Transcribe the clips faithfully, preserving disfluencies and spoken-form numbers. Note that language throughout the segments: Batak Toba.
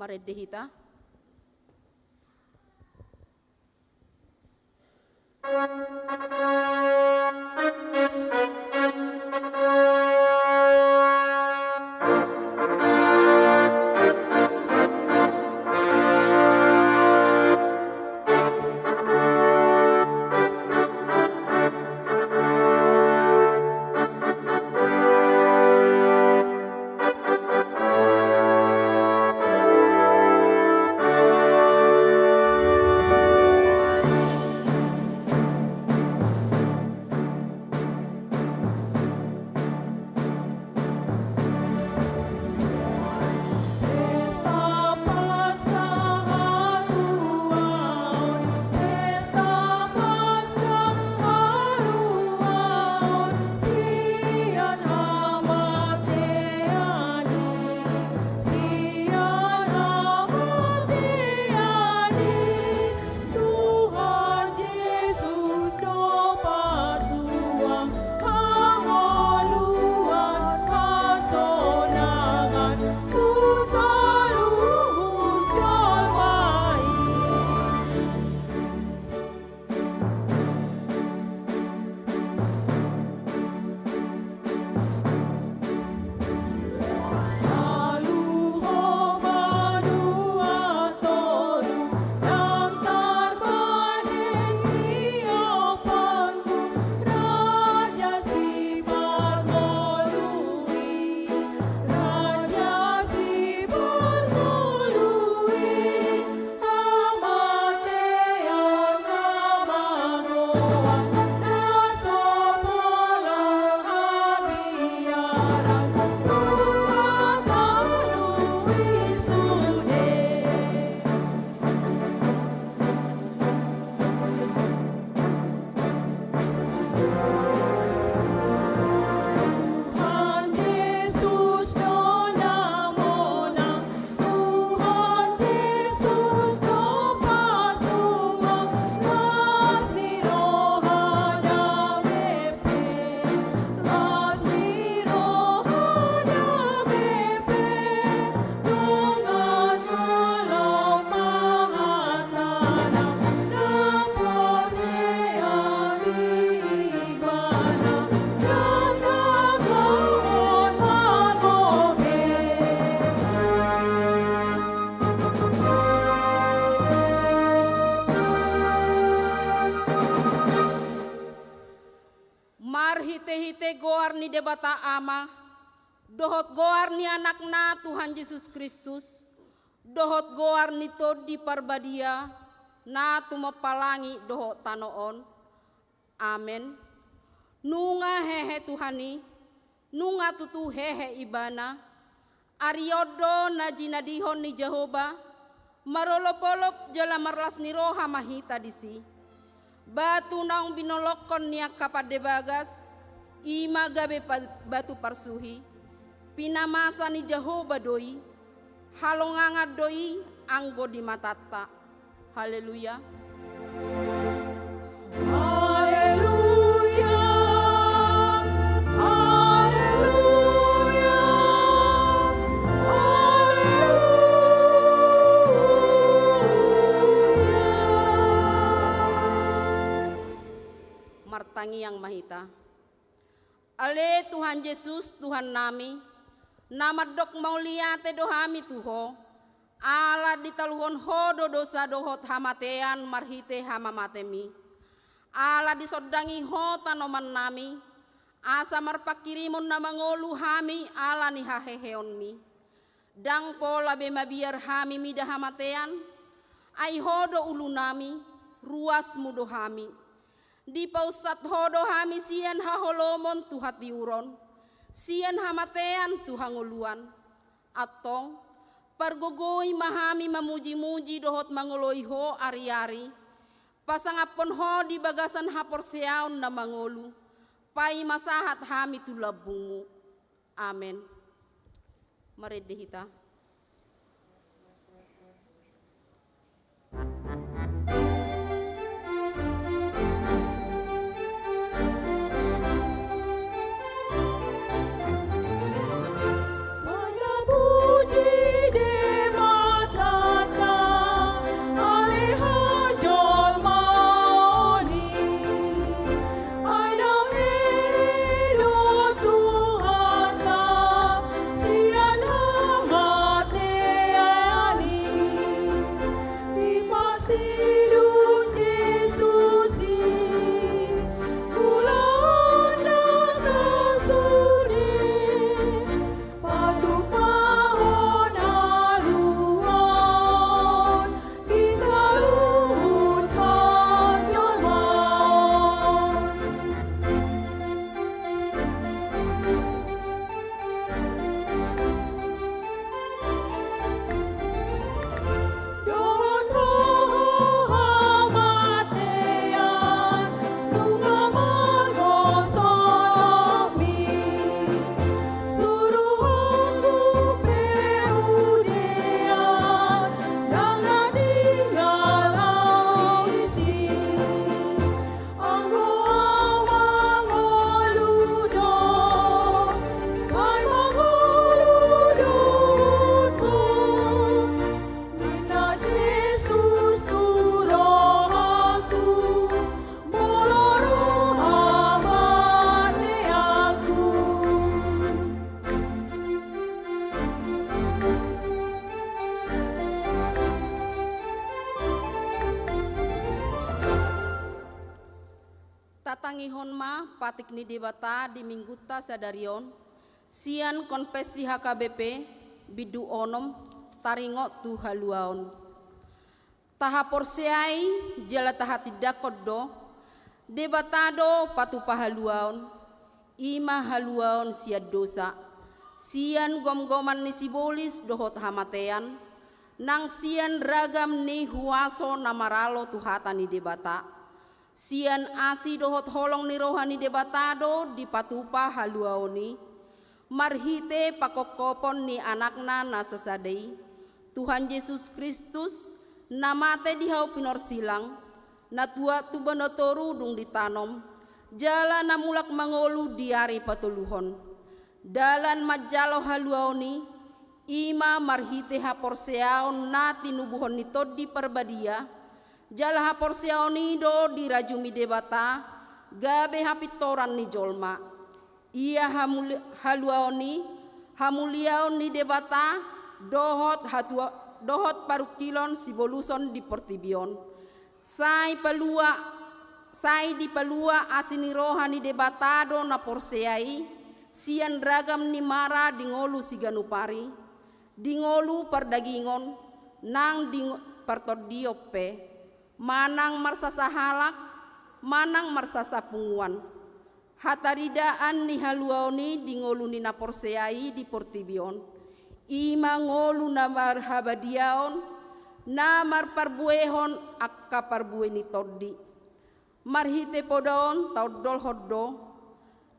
Marende hita. Tuhan Jesus do pasuang hangoluan hasonangan tu saluhut jolma i. Tuhan Jesus do pasuang las ni roha damai pe, las ni roha damai pe, dongan na lam pahatana, na porsea di Ibana, dongan na lam magomeh. Marhitehite goar ni Debata Ama, dohot goar ni Anakna Tuhan Jesus Kristus, dohot goar ni Tondi Parbadia, na tumompa langit dohot tano on. Amen. Nunga hehe Tuhan i, nunga tutu hehe Ibana. Ari on do na jinadihon ni Jahowa, marolopolop jala marlas ni roha ma hita disi. Batu naung binolongkon ni angka pande bagas, i ma gabe pa-, batu parsuhi. Pinamasa ni Jahowa do i, halongangan do i anggo di matanta. Haleluya. Haleluya. Haleluya. Haleluya. Martangiang ma hita. Ale Tuhan Jesus, Tuhannami, na mandok mauliate do hami tu Ho, ala ditaluhon Ho do dosa dohot hamatean marhite hamamatem i. Ala disondangi Ho tanomannami, asa marpangkirimon na mangolu hami ala ni haheheonmi. Ndang pola be mabiar hami mida hamatean, ai Ho do ulunami, ruasmu do hami. Dipaunsat Ho do hami sian haholomon tu hatiuron, sian hamatean tu hangoluan. Antong, pargogoi ma hami mamujimuji dohot mangoloi Ho ariari, pasangaphon Ho di bagasan haporseaon na mangolu, paima sahat hami tu lambungmu. Amen. Marende hita. Sada puji Debata. Patik ni Debata di Minggunta sadari on, sian Konfessi H K B P, bindu onom, taringot tu haluaon. Tahaporseai jala tahatindangkon do, Debata do patupa haluaon, i ma haluaon sian dosa, sian gomgoman ni sibolis dohot hamatean, nang sian ragam ni huaso na maralo tu hata ni Debata. Sian asi dohot holong ni roha ni Debata do dipatupa haluaon i, marhite pangkophopon ni Anakna na sasada i, Tuhan Jesus Kristus, na mate di hau pinorsilang, na tuat tu banua toru dung ditanom, jala na mulak mangolu di ari patoluhon. Dalan manjalo haluaon i, i ma marhite haporseaon na tinubuhon ni Tondi Parbadia, jala haporseaon i do dirajumi Debata, gabe hapintoran ni jolma. Ia hamuli-, haluaon i, hamuliaon ni Debata, dohot hatua-, dohot parungkilon siboluson di portibi on. Sai palua, sai dipalua asi ni roha ni Debata do na porsea i, sian ragam ni mara di ngolu siganup ari, di ngolu pardagingon, nang di ngo-, partondion pe, manang marsasa halak, manang marsasa punguan. Hataridaan ni haluaon i di ngolu ni na porsea i di portibi on, i ma ngolu na marhabadiaon, na marparbuehon angka parbue ni tondi. Marhite poda on taondolhon do,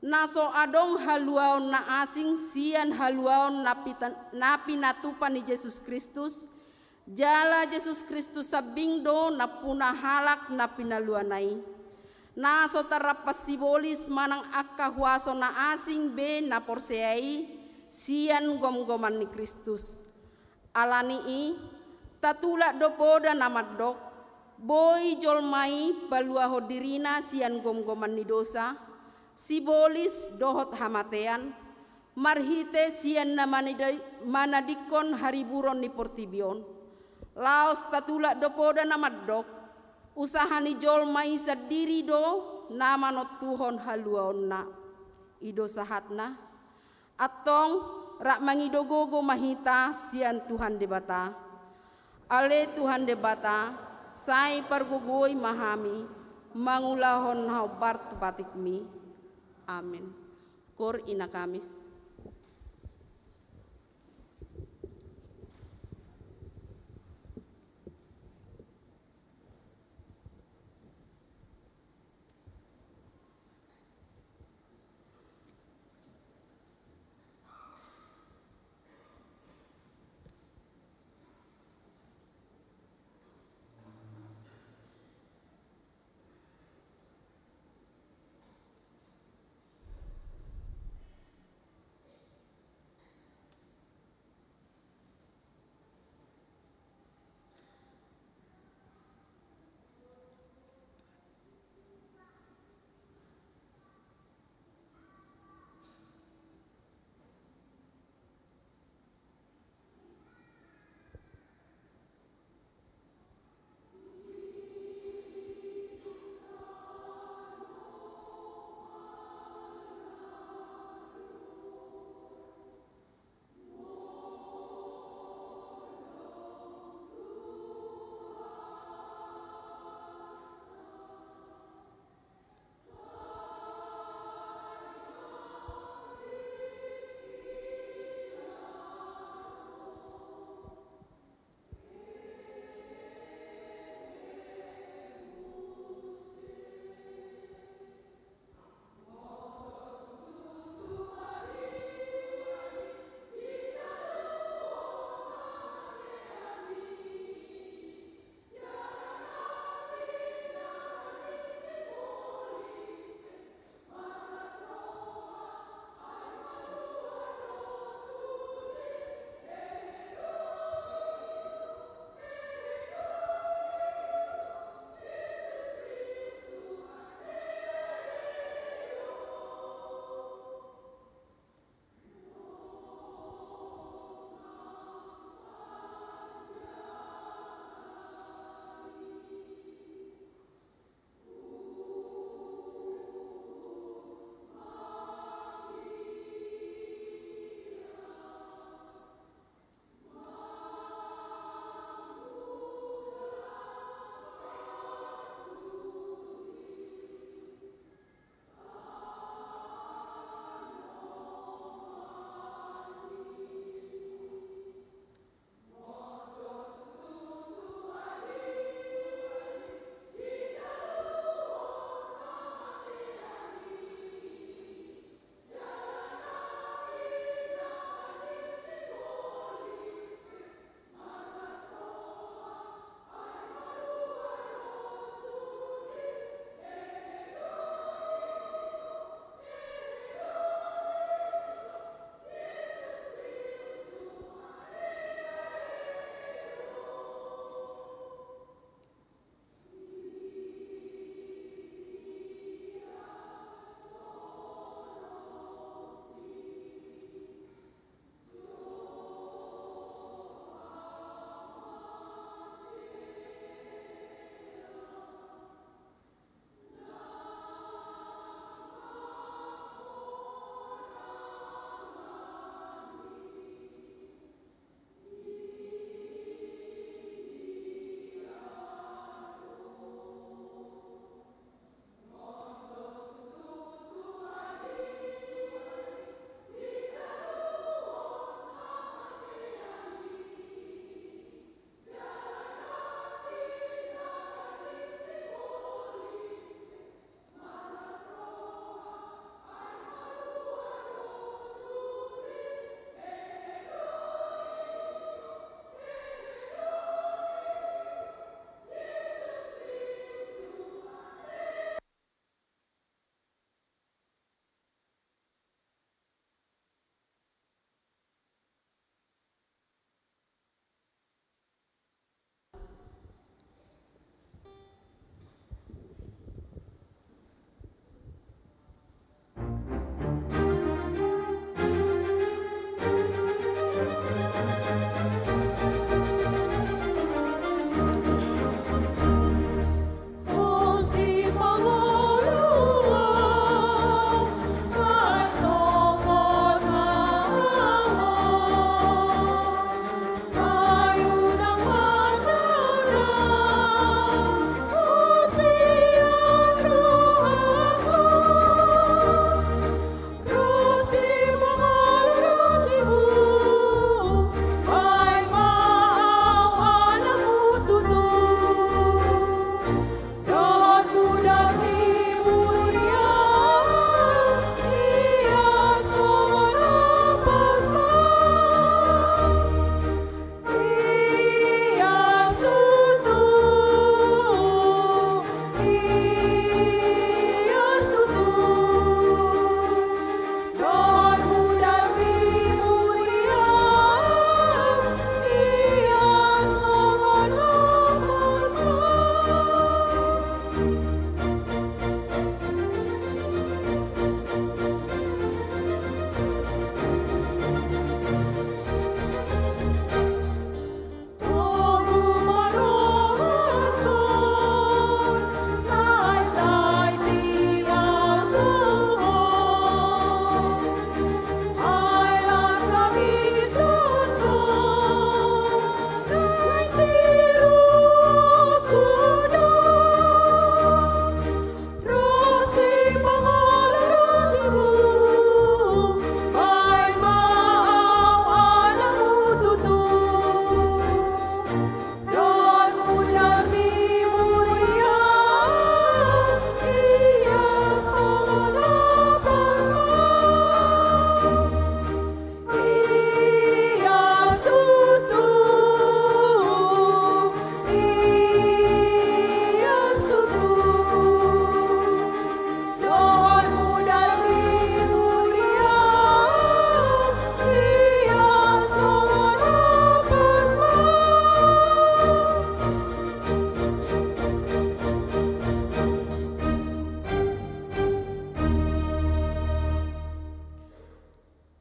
na so adong haluaon na asing sian haluaon na pita-, na pinatupa ni Jesus Kristus, jala Jesus Kristus sambing do nampuna halak na pinaluana i. Na so tarrampas sibolis manang angka huaso na asing be na porsea i sian gomgoman ni Kristus. Ala ni i, tatulak do poda na mandok, boi jolma i paluahon dirina sian gomgoman ni dosa, sibolis dohot hamatean, marhite sian na manida-, manadingkon hariburon ni portibi on. Laos tatulak do poda na mandok, usaha ni jolma i sandiri do na manontuhon haluaonna. I do sahatna. Antong, rap mangido gogo ma hita sian Tuhan Debata. Ale Tuhan Debata, sai pargogoi ma hami mangulahon na hombar tu patikmi. Amen. Koor Ina Kamis.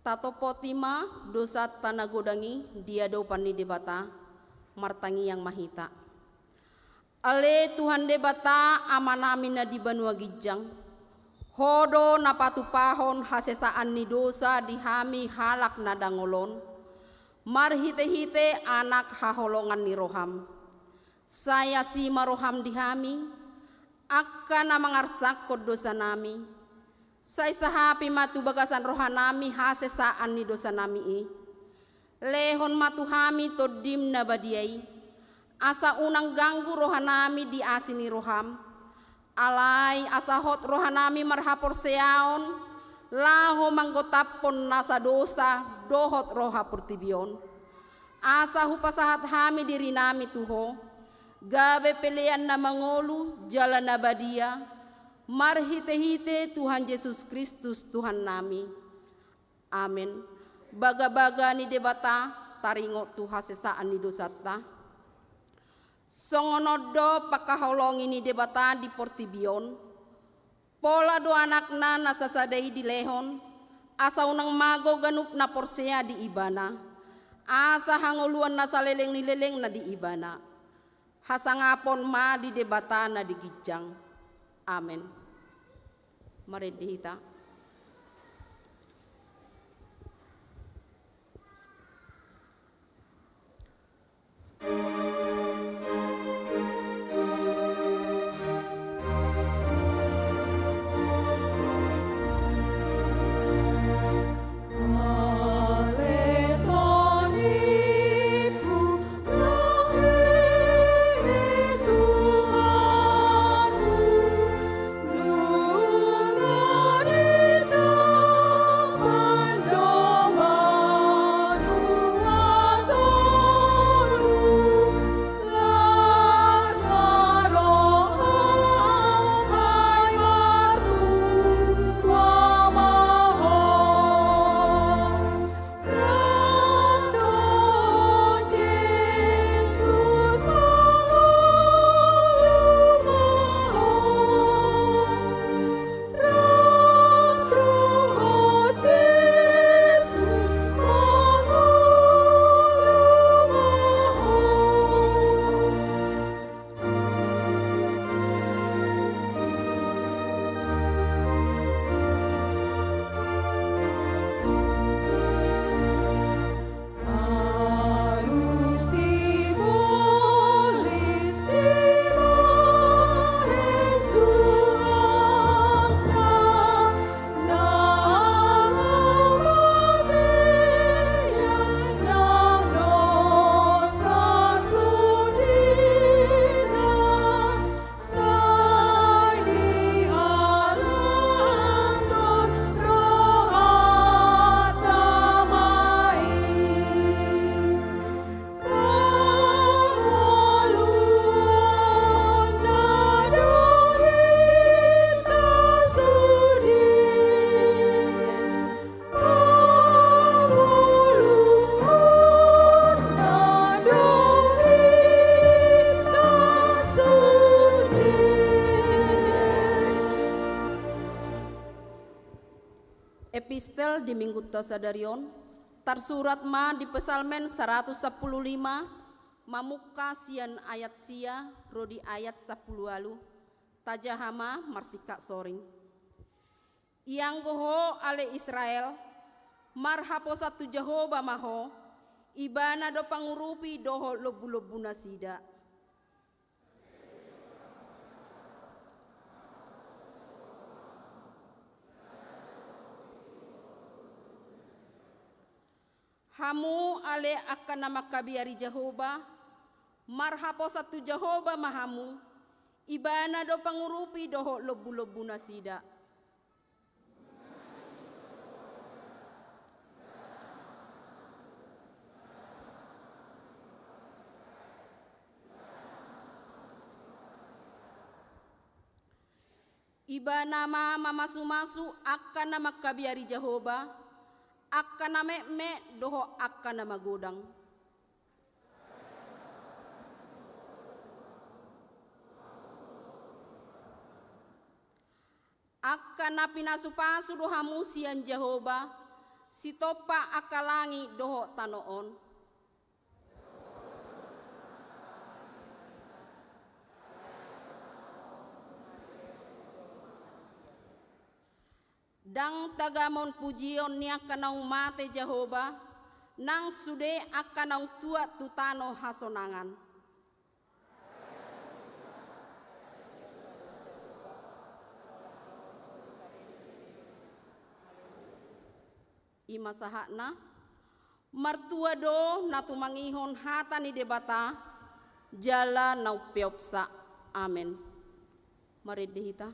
Tatompoti ma dosanta na godang i di adopan ni Debata. Martangiang ma hita. Ale Tuhan Debata, Amanami na di banua ginjang, Ho do na patupahon hasesaan ni dosa di hami halak na dangol on, marhitehite Anak haholongan ni roham. Sai asi ma roham di hami, angka na mangarsakhon dosanami. Sai sahapi ma tu bagasan rohanami hasesaan ni dosanami i. Lehon ma tu hami Tondim na badia i, asa unang ganggu rohanami di asi ni roham. Alai asa hot rohanami marhaporseaon, laho manggotaphon nasa dosa dohot roha portibi on. Asa hupasahat hami dirinami tu Ho, gabe pelean na mangolu jala na badia, marhitehite Tuhan Jesus Kristus Tuhannami. Amen. Bagabaga ni Debata taringot tu hasesaan ni dosanta. Songon on do pangkaholongi ni Debata di portibi on. Pola do Anakna na sasada i dilehon, asa unang mago ganup na porsea di Ibana, asa hangoluan na saleleng ni lelengna di Ibana. Hasangapon ma di Debata na di ginjang. Amen. Marende hita. Epistel di Minggunta sadari on tarsurat ma di Psalmen saratus sampulu lima, mamungka sian ayat sia ro di ayat sampulu ualu. Tajaha ma marsingkat soring. Ianggo ho, ale Israel, marhaposan tu Jahowa ma ho, Ibana do pangurupi dohot lombu-lombu nasida. Hamu ale angka na mangkabiari Jahowa, marhaposan tu Jahowa ma hamu, Ibana do pangurupi dohot lombu-lombu nasida. Ibana ma mamasu-masu angka na mangkabiari Jahowa, angka na metmet dohot angka na magodang. Angka na pinasu-pasu do hamu sian Jahowa, Sitompa angka langit dohot tano on. Ndang tagamon pujion ni angka naung mate Jahowa, nang sude angka naung tuat tu tano hasonangan. I ma sahatna. Martua do na tumangihon hata ni Debata, jala na umpeopsa. Amen. Marende hita.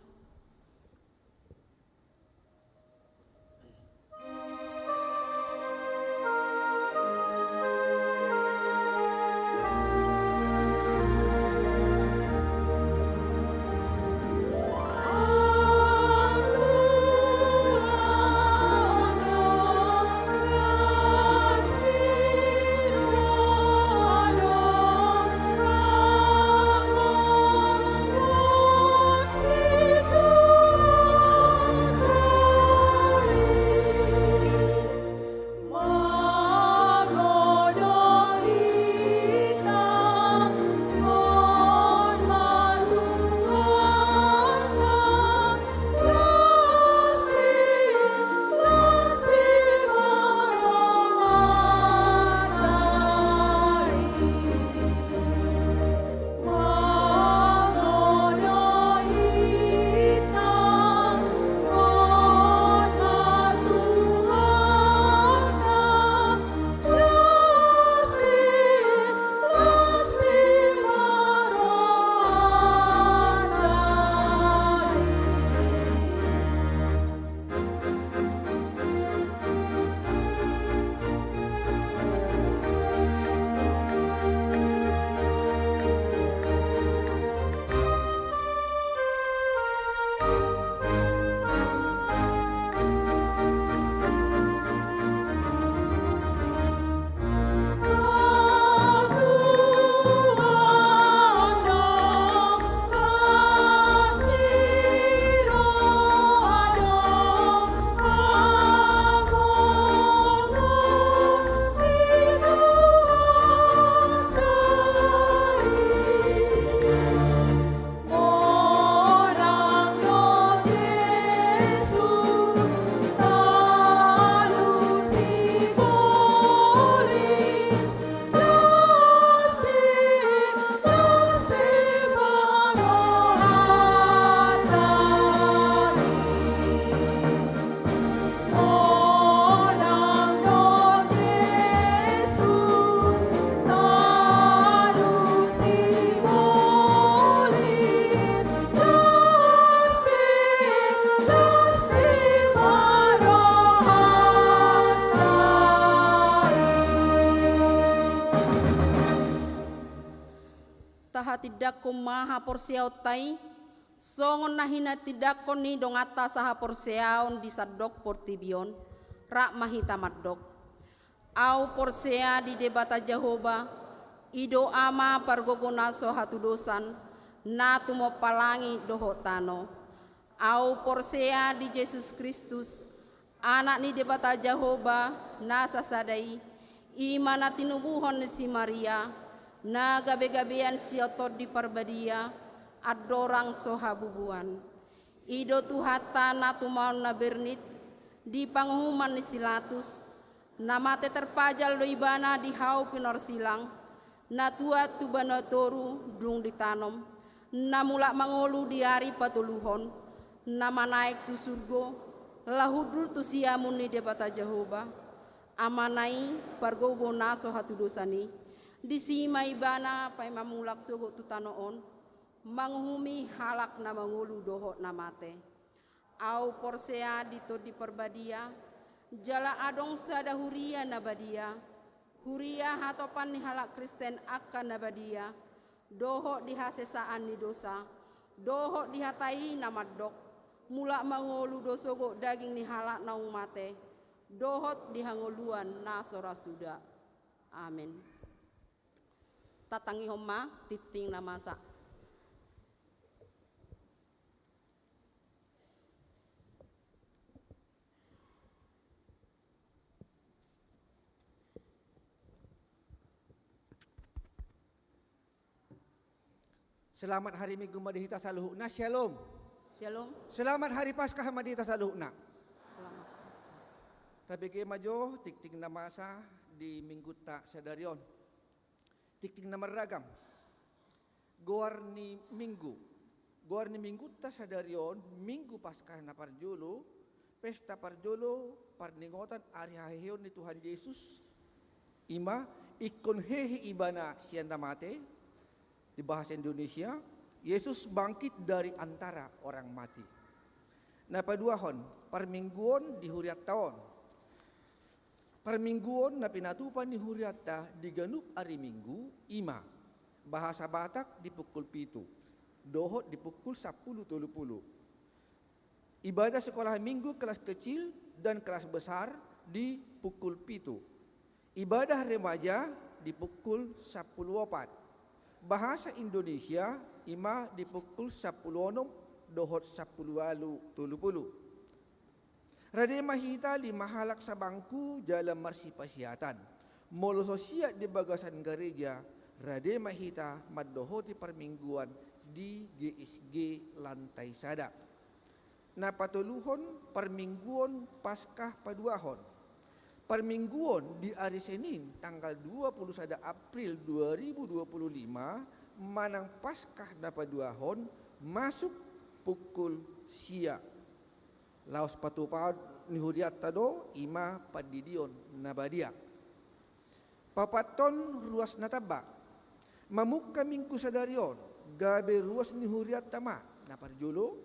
Tahatindangkon ma haporseaonta i, songon na hinatindangkon ni donganta sahaporseaon di sandok portibi on, rap ma hita mandok. Ahu porsea di Debata Jahowa, i do Ama pargogo na so hatudosan, na tumompa langit dohot tano. Ahu porsea di Jesus Kristus, Anak ni Debata Jahowa na sasada i, i ma na tinubuhon ni si Maria, na gabegabean sian Tondi Parbadia, andorang so habubuan. I do Tuhanta na tumaon na bernit, di panguhuman ni si Latus, na mate tarpajal do Ibana di hau pinorsilang, na tuat tu banua toru dung ditanom, na mulak mangolu di ari patoluhon, na manaek tu surgo, laho hundul tu siamun ni Debata Jahowa, Amana i pargogo na so hatudosan i, disi ma Ibana paima mulak sogot tu tano on, manguhumi halak na mangolu dohot na mate. Ahu porsea di Tondi Parbadia, jala adong sada huria na badia, huria hatopan ni halak Kristen angka na badia, dohot di hasesaan ni dosa, dohot di hata i na mandok, mulak mangolu do sogot daging ni halak naung mate, dohot di hangoluan na so ra suda. Amen. Tatangihon ma tingting na masa. Selamat hari Minggu ma di hita saluhutna. Syalom. Syalom. Selamat hari Paskah ma di hita saluhutna. Selamat Paskah. Tabege ma jo tingting na masa di minggunta sadari on. Tingting na marragam. Goar ni minggu. Goar ni minggunta sadari on, Minggu Paskah na parjolo, pesta parjolo parningotan ari haheheon ni Tuhan Jesus, i ma ingkon hehe ibana sian na mate, di bahasa Indonesia, Yesus bangkit dari antara orang mati. Na paduahon, parmingguon di hurianta on. Parmingguon na pinatupa ni hurianta di ganup ari Minggu, i ma, bahasa Batak di pukul pitu, dohot di pukul sampulu tolu pulu. Ibadah sekolah minggu kelas kecil dan kelas besar di pukul pitu. Ibadah remaja di pukul sampulu opat. Bahasa Indonesia i ma di pukul sampulu onom dohot sampulu ualu tolu pulu. Rade ma hita lima halak sabangku jala marsipasiatan. Molo so siat di bagasan gareja, rade ma hita mandohoti parmingguan di G S G lantai sada. Na patoluhon, parmingguon Paskah paduahon. Parmingguon di ari Senin tanggal dua pulu sada April dua ribu dua pulu lima, manang Paskah na paduahon, masuk pukul sia. Laos patupaon ni hurianta do, i ma pandidion na badia. Paopathon, ruas na tamba. Mamungka Minggu sadari on, gabe ruas ni hurianta ma. Na parjolo,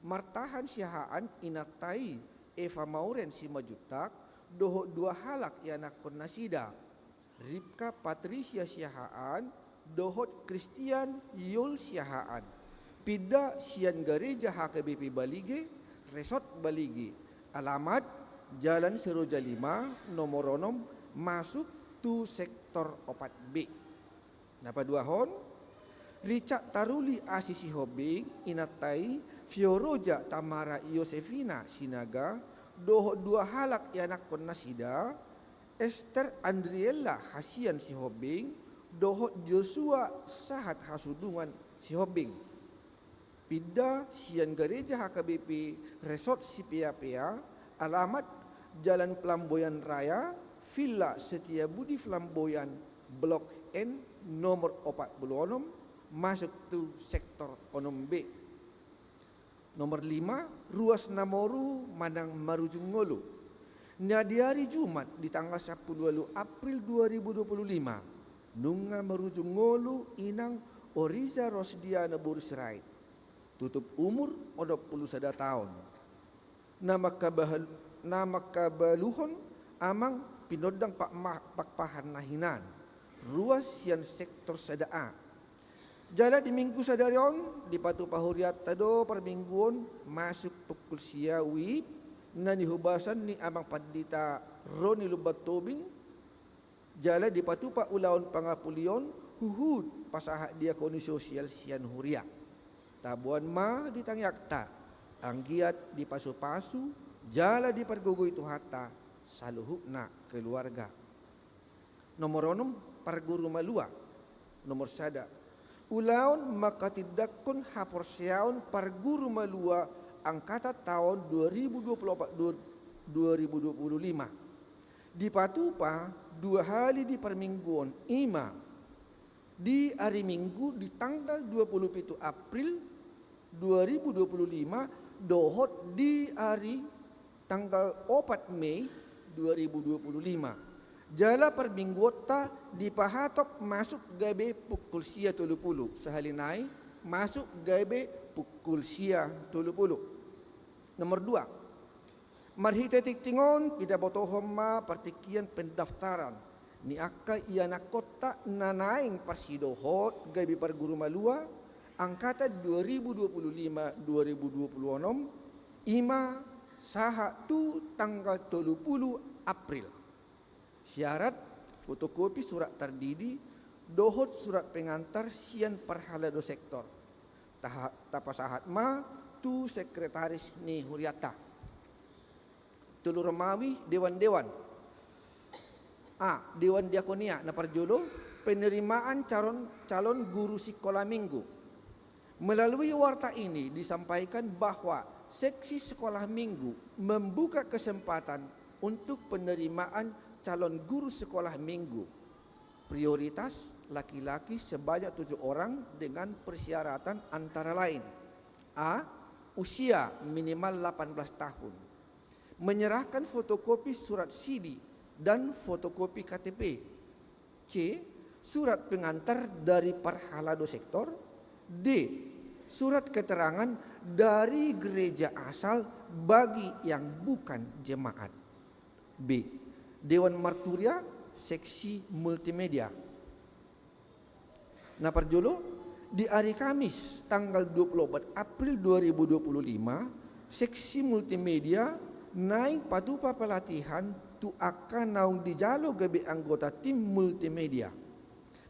martahan siahaan inanta i, Eva Mauren Simanjuntak, dohot dua halak ianakhon nasida, Ripka Patrisia Siahaan dohot Kristian Yul Siahaan. Pinda sian gareja H K B P Balige, Resort Balige. Alamat, Jalan Seroja lima, nomor onom, masuk tu sektor opat B. Na paduahon, Richard Taruli Asi Sihombing, inanta i Fioroja Tamara Yosefina Sinaga, dohot dua halak ianakhon nasida, Ester Andriella Hasian Sihombing, dohot Joshua Sahat Hasudungan Sihombing. Pinda sian gareja H K B P Resort Sipeapea, alamat Jalan Pelamboyan Raya, Villa Setiabudi Flamboyan, Blok N, nomor opat pulu onom, masuk tu sektor onom B. Nomor lima, ruas na moru manang marujung ngolu. Na di ari Jumat di tanggal sampulu ualu April dua ribu dua pulu lima, nunga marujung ngolu inang Oriza Rosdiana boru Sirait. Tutup umur onom pulu sada taon. Na mangkabahal-, na mangkabaluhon amang pinondang pakma-, pakpahan na hinan. Ruas sian sektor sada A. Jala di Minggu sadari on, dipatupa hurianta do parmingguon masuk pukul sia WIB, na nihubasan ni Amang Pandita Roni Lumban Tobing, jala dipatupa ulaon pangapulion huhut pasahat diakoni sosial sian huria. Taboan ma di tangiangta, anggiat dipasupasu, jala dipargogoi Tuhanta saluhutna keluarga. Nomor onom, parguru malua. Nomor sada, ulaon manghatindanghon haporseaon parguru malua angkatan taon dua ribu dua pulu opat, dua ribu dua pulu lima. Dipatupa dua hali di parmingguon, i ma di ari Minggu di tanggal dua pulu pitu April dua ribu dua pulu lima, dohot di ari tanggal opat Mei dua ribu dua pulu lima. Jala parmingguonta dipahatop masuk gabe pukul sia tolu pulu. Sahali nai, masuk gabe pukul sia tolu pulu. Nomor dua, marhite tingting on, pinabotohon ma partingkian pendaftaran ni angka ianakhonta na naeng parsidohot gabe parguru malua angkatan dua ribu dua pulu lima dua ribu dua pulu onom, i ma sahat tu tanggal tolu pulu April. Syarat, fotokopi surat tardidi dohot surat pengantar sian parhalado sektor. Taha-, tapasahat ma tu sekretaris ni hurianta. Tolu Romawi, dewan-dewan. A, dewan diakonia. Na parjolo, penerimaan calon, calon guru sikola minggu. Melalui warta ini disampaikan bahwa seksi sekolah minggu membuka kesempatan untuk penerimaan calon guru sekolah minggu. Prioritas laki-laki sebanyak tujuh orang dengan persyaratan antara lain: A, usia minimal delapan belas tahun, menyerahkan fotokopi surat sidi dan fotokopi K T P. C, surat pengantar dari parhalado sektor. D, surat keterangan dari gereja asal bagi yang bukan jemaat. B, Dewan Marturia seksi multimedia. Na parjolo, di ari Kamis tanggal dua puluh opat April dua ribu dua puluh lima, seksi multimedia naeng patupa pelatihan tu angka naung dijalo gabe anggota tim multimedia.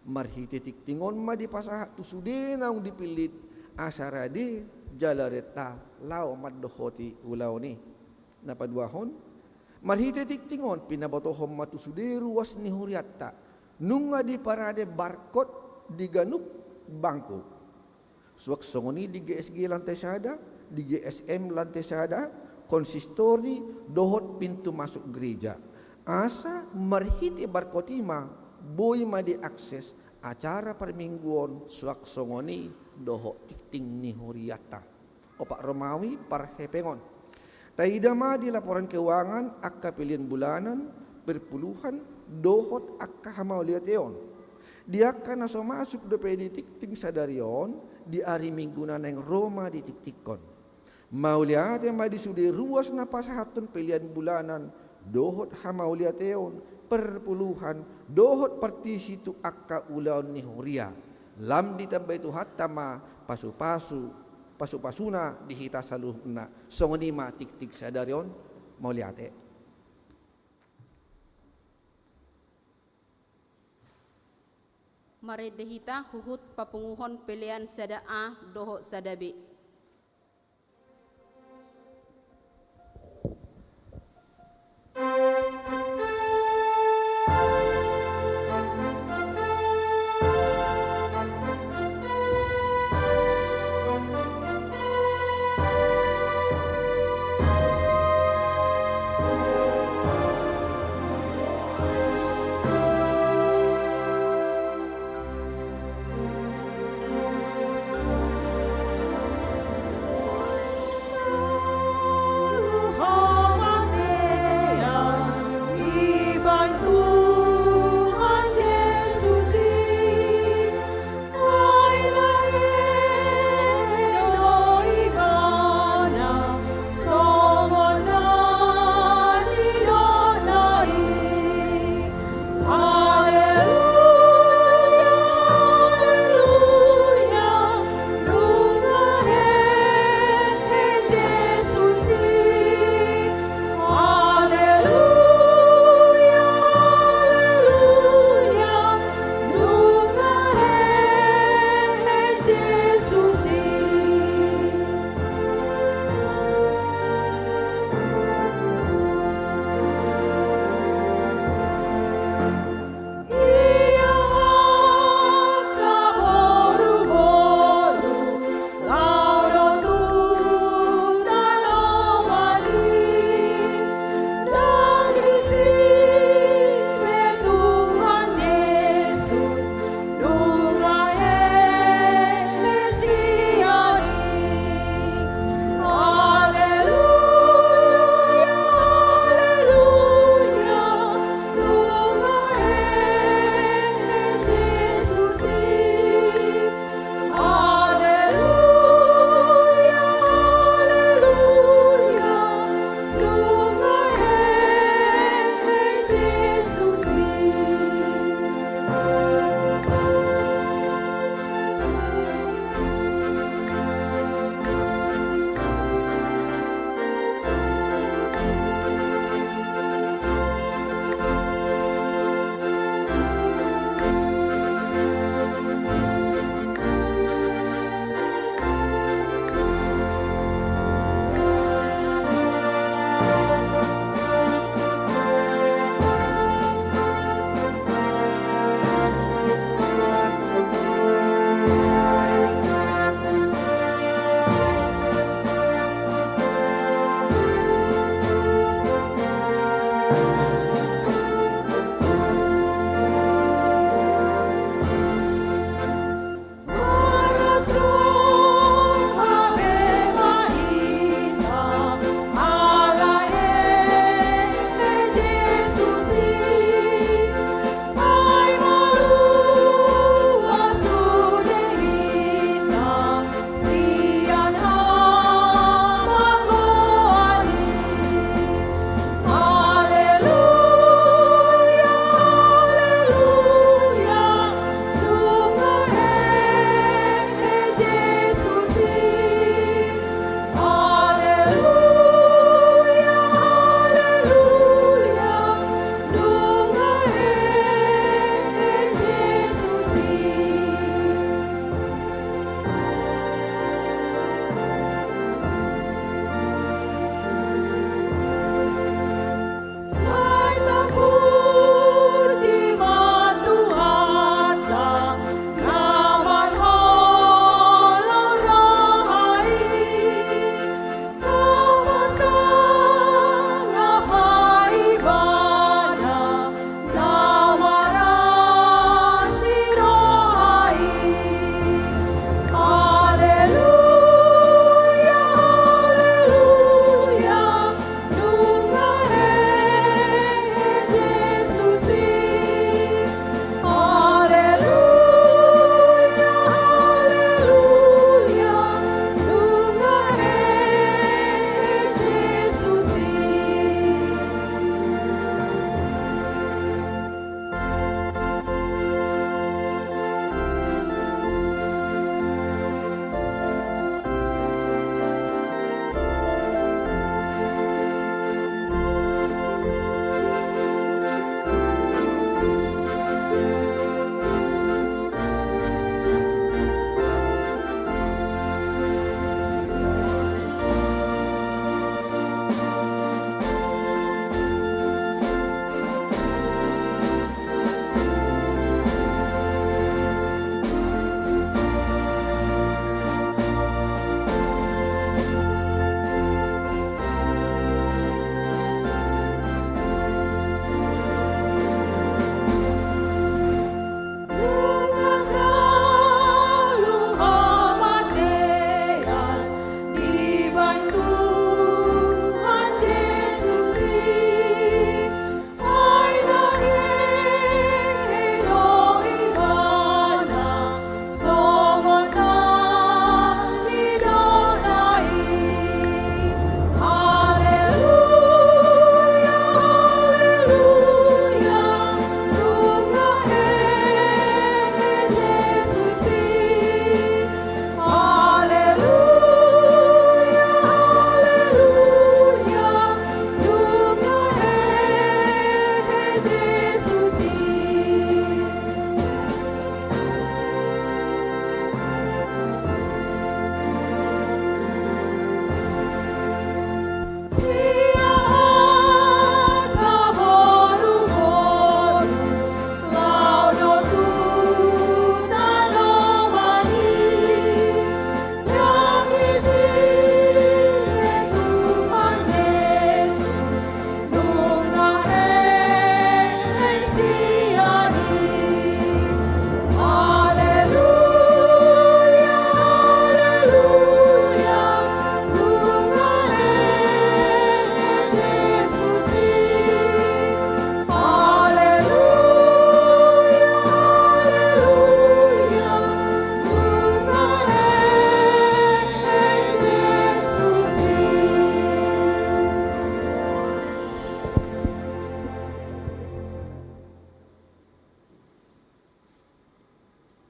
Marhite tingting on ma dipasahat tu sude naung dipillit, asa rade jala renta laho mandohoti ulaon i. Na paduahon, marhite tingting on pinabotohon ma tu sude ruas ni hurianta nunga diparade barcode di ganup bangku. Suang songon i di G S G lantai sada, di G S M lantai sada, konsistori dohot pintu masuk gereja. Asa marhite barcode i ma boi ma diakses acara parmingguon suang songon i dohot tingting ni hurianta. Opat Romawi parhepengon. Taida ma di laporan keuangan angka pelean bulanan, perpuluhan, dohot angka hamauliateon. Di angka na so masuk dope di tingting sadari on, di ari Minggu na naeng ro ma ditingtingkon. Mauliate ma di sude ruas na pasahathon pelean bulanan, dohot hamauliateon, perpuluhan, dohot partisi tu angka ulaon ni huria. Lam ditambai Tuhanta ma pasupasu, pasupasuna di hita saluhutna. Songon i ma tingting sadari on. Mauliate. Marende hita huhut papunguhon pelean sada A dohot sada B.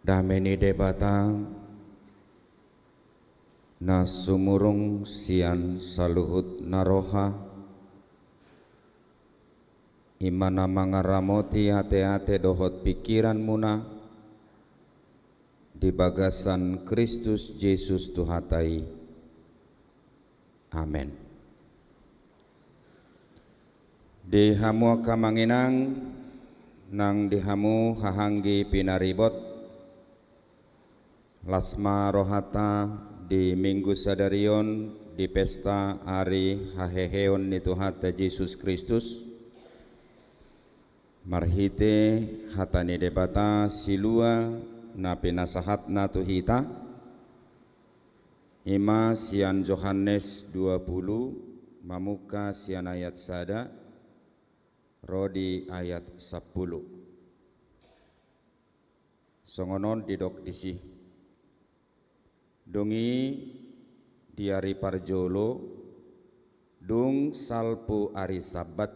Dame ni Debata, na sumurung sian saluhut na roha, i ma na mangaramoti ateate dohot pingkiranmuna di bagasan Kristus Jesus Tuhanta i. Amen. Di hamu angka amang inang, nang di hamu hahaanggi pinaribot, las ma rohanta di Minggu sadari on, di pesta ari haheheon ni Tuhanta Jesus Kristus, Marhite hata ni Debata silua na pinasahatna tu hita, ima sian Johannes dua pulu, mamungka sian ayat sada ro di ayat sampulu. Songon on didok disi. Dung i di ari parjolo, dung salpu ari Sabbat,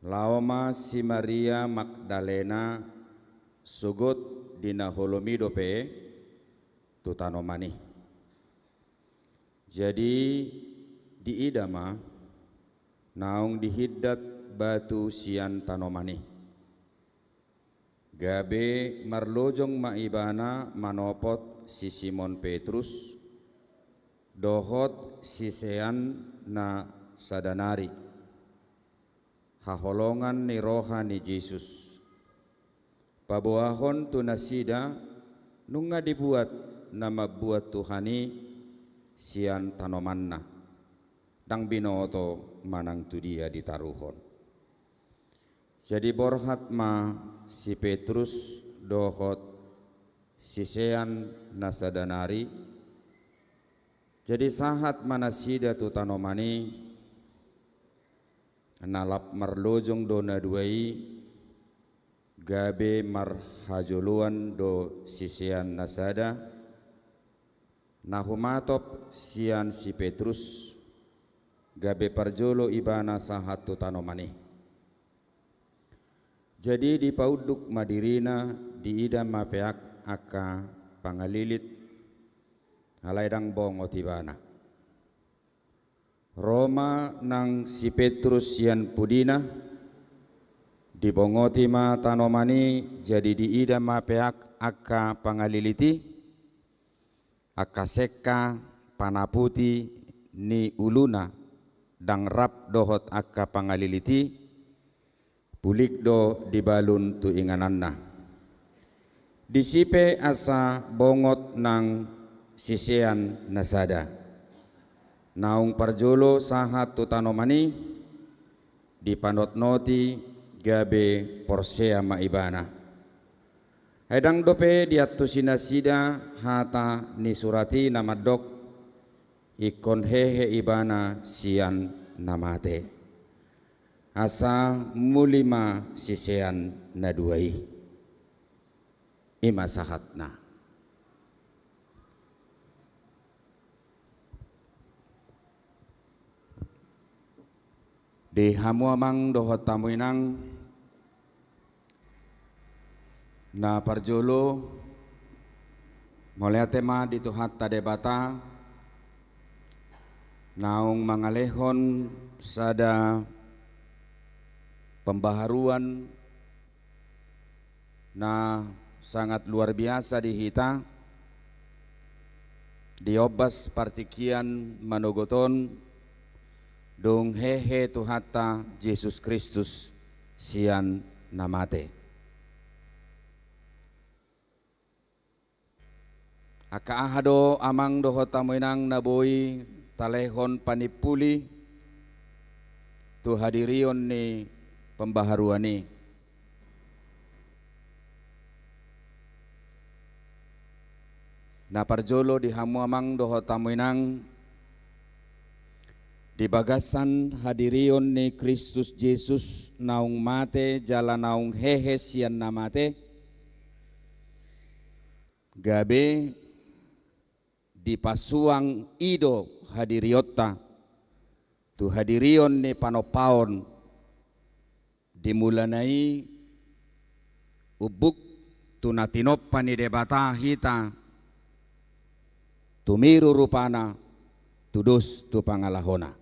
laho ma si Maria Magdalena sogot di na holom i dope tu tanoman i. Jadi diida ma naung dihindat batu sian tanoman i. Gabe marlojong ma ibana manopot si Simon Petrus dohot sisean na sada nari, haholongan ni roha ni Jesus. Paboahon tu nasida nunga dibuat na mambuat Tuhan i sian tanomanna, ndang binoto manang tu dia ditaruhon. Jadi borhat ma si Petrus dohot sisean na sada nari. Jadi sahat ma nasida tu tanoman i, na lap marlojong do na dua i, gabe marhajoloan do sisean na sada, na humatop sian si Petrus, gabe parjolo ibana sahat tu tanoman i. Jadi dipaunduk ma dirina, diida ma peak angka pangalilit, alai ndang bongot ibana. Ro ma nang si Petrus sian pudina, dibongoti ma tanoman i, jadi diida ma peak angka pangalilit i, angka sengka panaputi ni uluna ndang rap dohot angka pangalilit i, pulik do dibalun tu ingananna. Disi pe asa bongot nang sisean na sada. Naung parjolo sahat tu tanoman i, dipanotnoti gabe porsea ma ibana. Ai ndang dope diantusi nasida hata ni surat i na mandok, ingkon hehe ibana sian na mate. Asa muli ma sisean na dua i. I ma sahatna. Di hamu amang dohot hamu inang, na parjolo, mauliate ma di Tuhanta Debata, naung mangalehon sada pembaharuan na sangat luar biasa di hita, di ombas partingkian manogot on, dung hehe Tuhanta Jesus Kristus sian na mate. Angka aha do amang dohot hamu inang na boi talehon panimpuli tu hadirion ni pembaharuan i? Na parjolo di hamu amang dohot hamu inang, di bagasan hadirion ni Kristus Jesus naung mate jala naung hehe sian na mate, gabe dipasuang i do hadirionta tu hadirion ni panompaon, di mulana i umbuk tu na tinompa ni Debata hita, tumiru rupana, tudos tu pangalahona.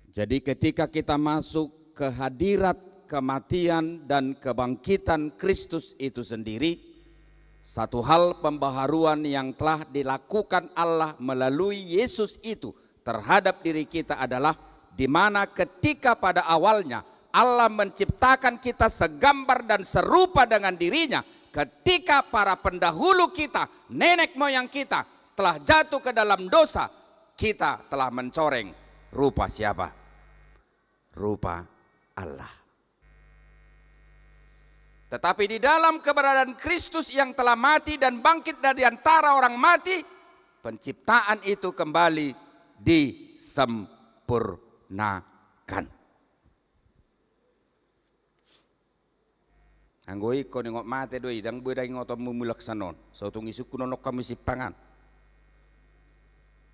Jadi, ketika kita masuk ke hadirat kematian dan kebangkitan Kristus itu sendiri, satu hal pembaharuan yang telah dilakukan Allah melalui Yesus itu terhadap diri kita adalah di mana ketika pada awalnya Allah menciptakan kita segambar dan serupa dengan diri-Nya, ketika para pendahulu kita, nenek moyang kita, telah jatuh ke dalam dosa, kita telah mencoreng rupa siapa. rupa Allah. Tetapi di dalam keberadaan Kristus yang telah mati dan bangkit dari antara orang mati, penciptaan itu kembali disempurnakan. Anggo ingkon ingot mate do i, ndang boi da ingotonmu mulak sian on. Sotung isungkun on hamu simpangan.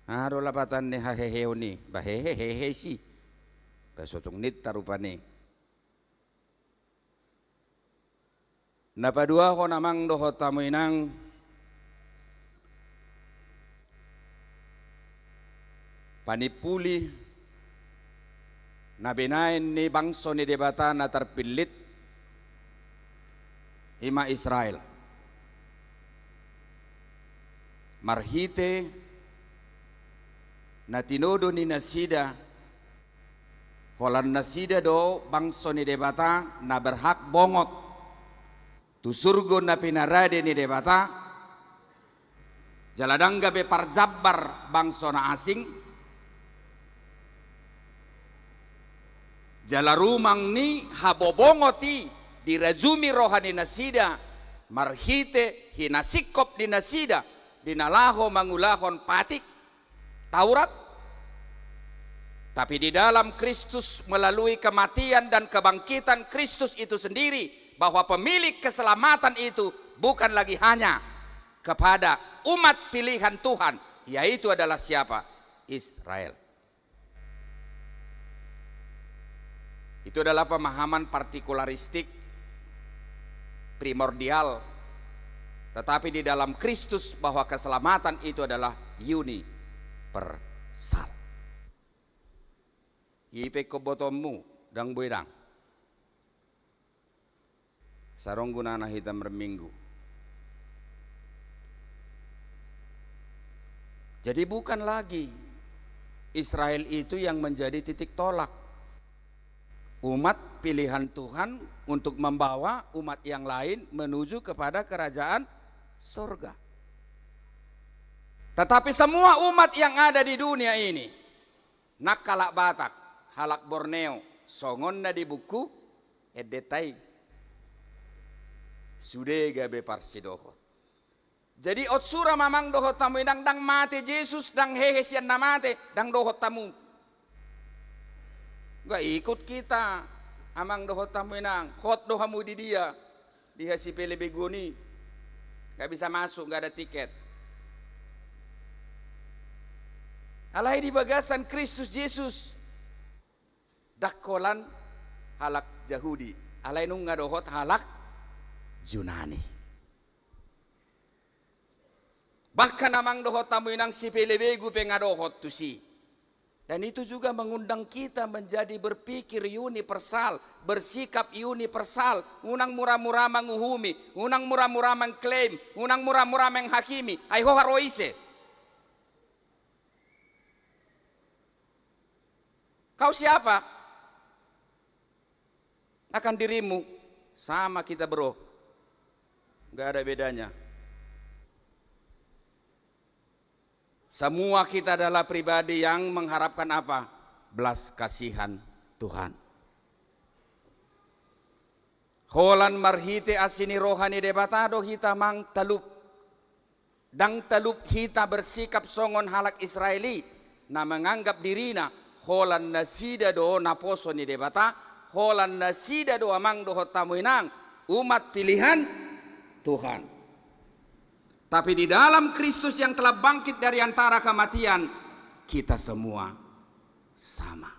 Aha do lapatan ni haheheon i? Ba hehe, hehe isi. Ba sotung ninta rupani. Na paduahon amang dohot hamu inang, panimpuli na binahen ni bangso ni Debata na tarpillit, i ma Israel. Marhite na tinodo ni nasida, holan nasida do bangso ni Debata na berhak bongot tu surgo na pinarade ni Debata, jala ndang gabe parjambar bangso na asing, jala rumang ni habobongot i dirajumi roha ni nasida, marhite hinasingkop ni nasida di na laho mangulahon patik Taurat, tapi di dalam Kristus, melalui kematian dan kebangkitan Kristus itu sendiri, bahwa pemilik keselamatan itu bukan lagi hanya kepada umat pilihan Tuhan, yaitu adalah siapa? Israel. Itu adalah pemahaman partikularistik primordial, tetapi di dalam Kristus bahwa keselamatan itu adalah universal. I pe ingkon botoonmu, ndang boi ndang. Saronggu nana hita marminggu. Jadi bukan lagi Israel itu yang menjadi titik tolak umat pilihan Tuhan untuk membawa umat yang lain menuju kepada kerajaan sorga. Tetapi semua umat yang ada di dunia ini, nang halak Batak, halak Borneo, songon na di buku endenta i, sude gabe parsidohot. Jadi, on sura ma amang dohot hamu inang, ndang mate Jesus, ndang hehe sian na mate, ndang dohot hamu. Nggak ikut kita, amang dohot hamu inang, hot do hamu di dia, di hasipelebeguon i. Nggak bisa masuk, nggak ada tiket. Alai di bagasan Kristus Jesus, ndang holan halak Jahudi, alai nunga dohot halak Junani. Bahkan amang dohot hamu inang, sipelebegu pe nga dohot tusi. Dan itu juga mengundang kita menjadi berpikir universal, bersikap universal. Unang mura-mura manguhumi, unang mura-mura mengklaim, unang mura-mura menghakimi. Ai ho haroise. Kau siapa? Akan dirimu, sama kita, bro. Nggak ada bedanya. Semua kita adalah pribadi yang mengharapkan apa? Belas kasihan Tuhan. Holan marhite asi ni roha ni Debata do hita amang talup. Ndang talup hita bersikap songon halak Israel i, na menganggap dirina holan nasida do naposo ni Debata, holan nasida do amang dohot hamu inang umat pilihan Tuhan. Tapi di dalam Kristus yang telah bangkit dari antara kematian, kita semua sama.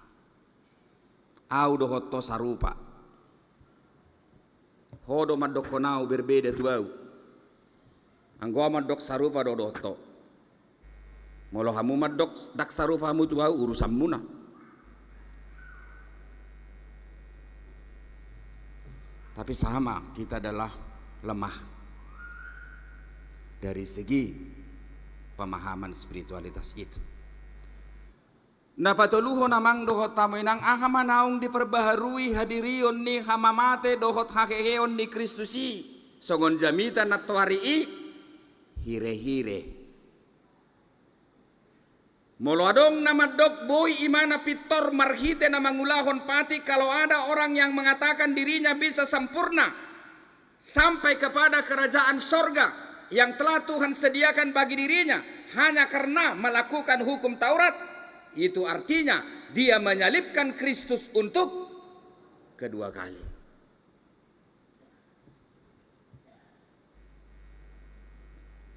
Au dohot ho sarupa. Ho do mandokkon au berbeda tu au. Anggo au mandok sarupa do dohot ho. Molo hamu mandok ndang sarupa hamu tu au, urusanmuna. Tapi sama, kita adalah lemah dari segi pemahaman spiritualitas itu. Na patoluhon amang dohot hamu inang, aha ma naung diperbaharui hadirion ni hamamate dohot haheheon ni Kristus i, songon jamita nantoari i? Hirehire. Molo adong na mandok boi imana pintor marhite na mangulahon patik, kalau ada orang yang mengatakan dirinya bisa sempurna sampai kepada kerajaan sorga yang telah Tuhan sediakan bagi dirinya hanya karena melakukan hukum Taurat, itu artinya dia menyalibkan Kristus untuk kedua kali.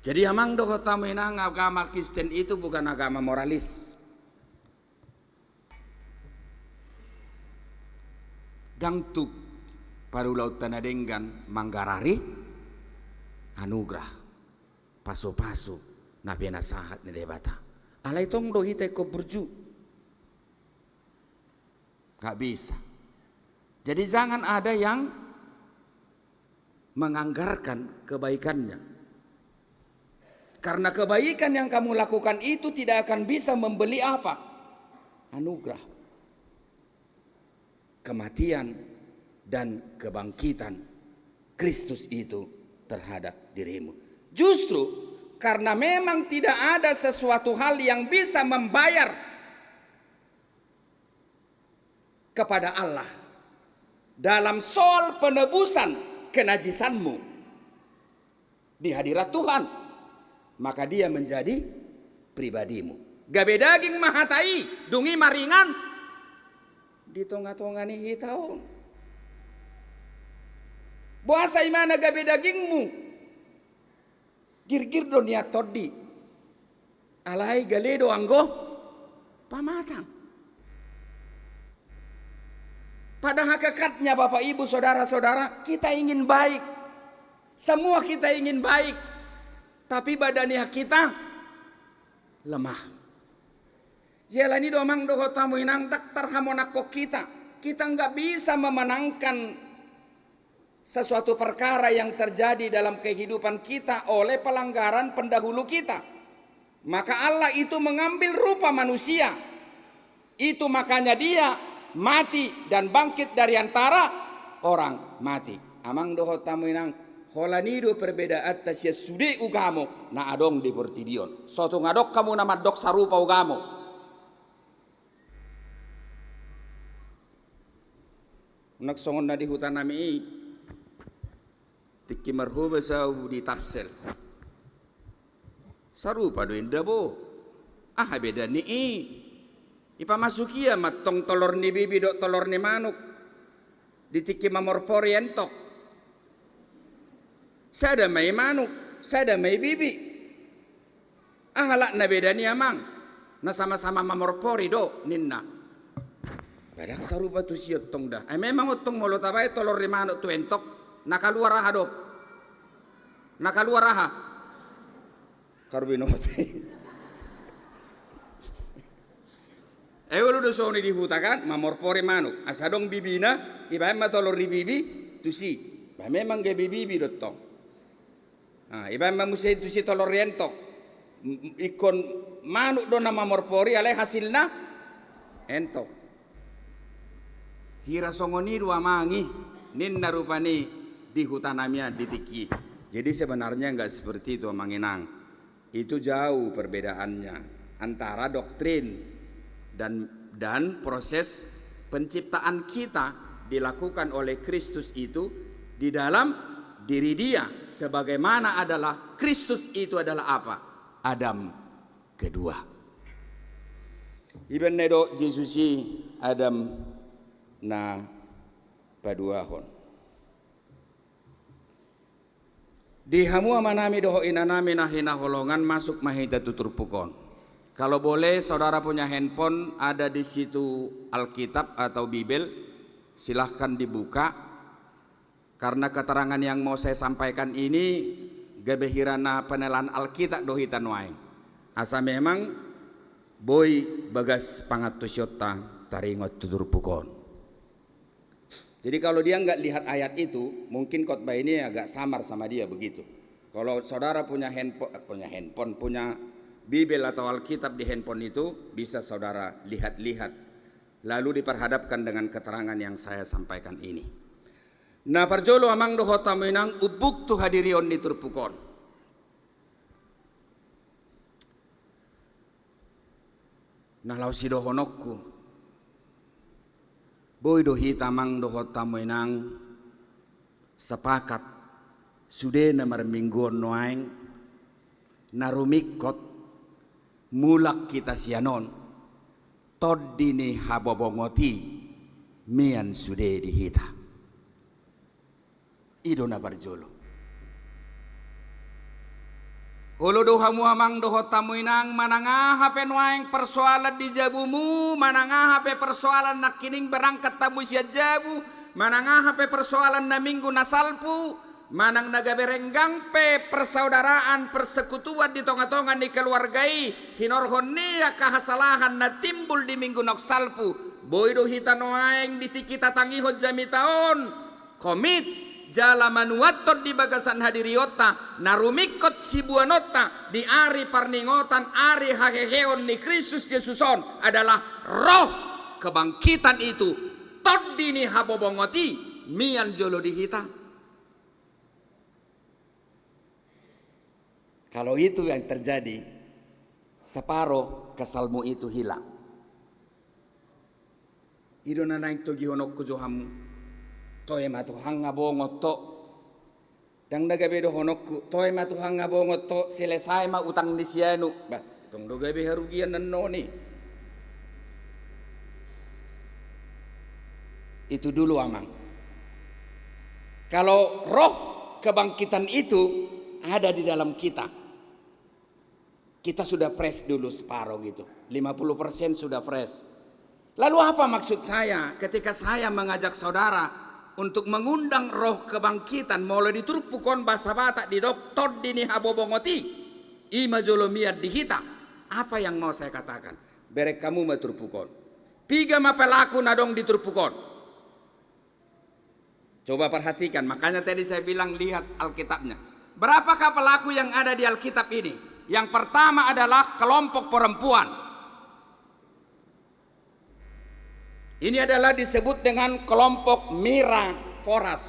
Jadi amang dohot hamu inang, agama Kristen itu bukan agama moralis. Ndang tuk parulaonta na denggan manggarari anugerah, pasupasu na pinasahat ni Debata. Alai tong do hita ingkon burju. Nggak bisa. Jadi jangan ada yang menganggarkan kebaikannya. Karena kebaikan yang kamu lakukan itu tidak akan bisa membeli apa? Anugerah. Kematian dan kebangkitan Kristus itu terhadap dirimu. Justru karena memang tidak ada sesuatu hal yang bisa membayar kepada Allah dalam soal penebusan kenajisanmu di hadirat Tuhan, maka dia menjadi pribadimu. Gabe daging ma hata i, dung i maringan di tongatonga ni hita on. Boasa imana gabe dagingmu? Girgir do nian tondi. Alai gale do anggo pamatang. Pada hakikatnya, Bapak, Ibu, saudara-saudara, kita ingin baik. Semua kita ingin baik. Tapi badania kita lemah. Jala i do amang dohot hamu inang, ndang tarhamonangkon hita. Kita nggak bisa memenangkan sesuatu perkara yang terjadi dalam kehidupan kita oleh pelanggaran pendahulu kita. Maka Allah itu mengambil rupa manusia. Itu makanya dia mati dan bangkit dari antara orang mati. Amang dohot hamu inang, holan i do perbedaanta sian sude ugamo na adong di portibi on. So tung adong hamu na mandok sarupa ugamo. Unang songon na di huta nami i, tingki marhobas ahu di Tapsel. Sarupa do inda bo. Aha beda ni i? Ipamasuk ia ma tong tolor ni bibi dohot tolor ni manuk di tingki mamorpori entok. Sada ma i manuk, sada ma i bibi. Aha alana beda ni amang? Na sama-sama mamorpori do ninna. Ba ndang sarupa tusi on tong da. Ai memang on tong molo tabaen tolor ni manuk tu entok, na kaluar aha do? Na kaluar aha? Karbinote. Ai olo do songon i di huta kan, mamorpori manuk. Asa adong bibina, ibaen ma tolor ni bibi tusi. Ba memang gabe bibi do tong. Nah, ibaen ma muse tusi tolor ni entok. M-, ingkon manuk do na mamorpori alai hasilna entok. Hira songon i do amang i, ninna rupani di huta nami an di tingki i. Jadi sebenarnya nggak seperti itu amang inang. Itu jauh perbedaannya antara doktrin dan, dan proses penciptaan kita dilakukan oleh Kristus itu di dalam diri dia, sebagaimana adalah Kristus itu adalah apa? Adam kedua. Ibaen na didok Jesus i Adam na paduahon. Di hamu amanami dohot inanami na hinaholongan, masuk ma hita tu turpuk on. Kalau boleh, saudara punya handphone, ada di situ Alkitab atau Bibel, silahkan dibuka. Karena keterangan yang mau saya sampaikan ini gabe hira na panelaan Alkitab do hita nuaeng. Asa memang boi bagas pangantusionta taringot tu turpuk on. Jadi kalau dia nggak lihat ayat itu, mungkin khotbah ini agak samar sama dia begitu. Kalau saudara punya handphone, punya handphone, punya Bibel atau Alkitab di handphone itu, bisa saudara lihat-lihat, lalu diperhadapkan dengan keterangan yang saya sampaikan ini. Na parjolo amang dohot hamu inang, umbuk tu hadirion ni turpuk on. Na laho sidohononku, boi do hita amang dohot hamu inang sepakat, sude na marmingguon nuaeng, na rumingkot, mulak hita sian on, Tondi ni habobongot i mian sude di hita. I do na parjolo. Olo do hamu amang dohot hamu inang, manang aha pe nuaeng persoalan di jabumu, manang aha pe persoalan nangkining berangkat hamu sian jabu, manang aha pe persoalan na minggu na salpu, manang na gabe renggang pe persaudaraan, persekutuan di tongatonga ni keluarga i, hinorhon ni angka hasalahan na timbul di minggu naung salpu, boi do hita nuaeng di tingki tatangihon jamita on, komit jala manuathon di bagasan hadirionta na rumingkot sibuanonta di ari parningotan, ari haheheon ni Kristus Jesus on adalah Roh Kebangkitan itu, Tondi ni habobongot i mian jolo di hita. Kalau itu yang terjadi, separoh kesalmu itu hilang. I do na naeng togihononku jo hamu. Toe ma tu hanga bongot to. Ndang na gabe dohononku, toe ma tu hanga bongot to, selesai ma utang ni si anu. Bah, tong do gabe harugian annon i. Itu dulu, amang. Kalau Roh Kebangkitan itu ada di dalam kita, kita sudah fresh dulu separoh gitu. Lima puluh persen sudah fresh. Lalu apa maksud saya ketika saya mengajak saudara untuk mengundang Roh Kebangkitan, molo di turpuk on bahasa Batak didok Tondi ni habobongot i, i ma jolo mian di hita. Apa yang mau saya katakan? Bereng hamu ma turpuk on. Piga ma pelaku na adong di turpuk on? Coba perhatikan, makanya tadi saya bilang lihat Alkitabnya. Berapakah pelaku yang ada di Alkitab ini? Yang pertama adalah kelompok perempuan. Ini adalah disebut dengan kelompok Mira Foras.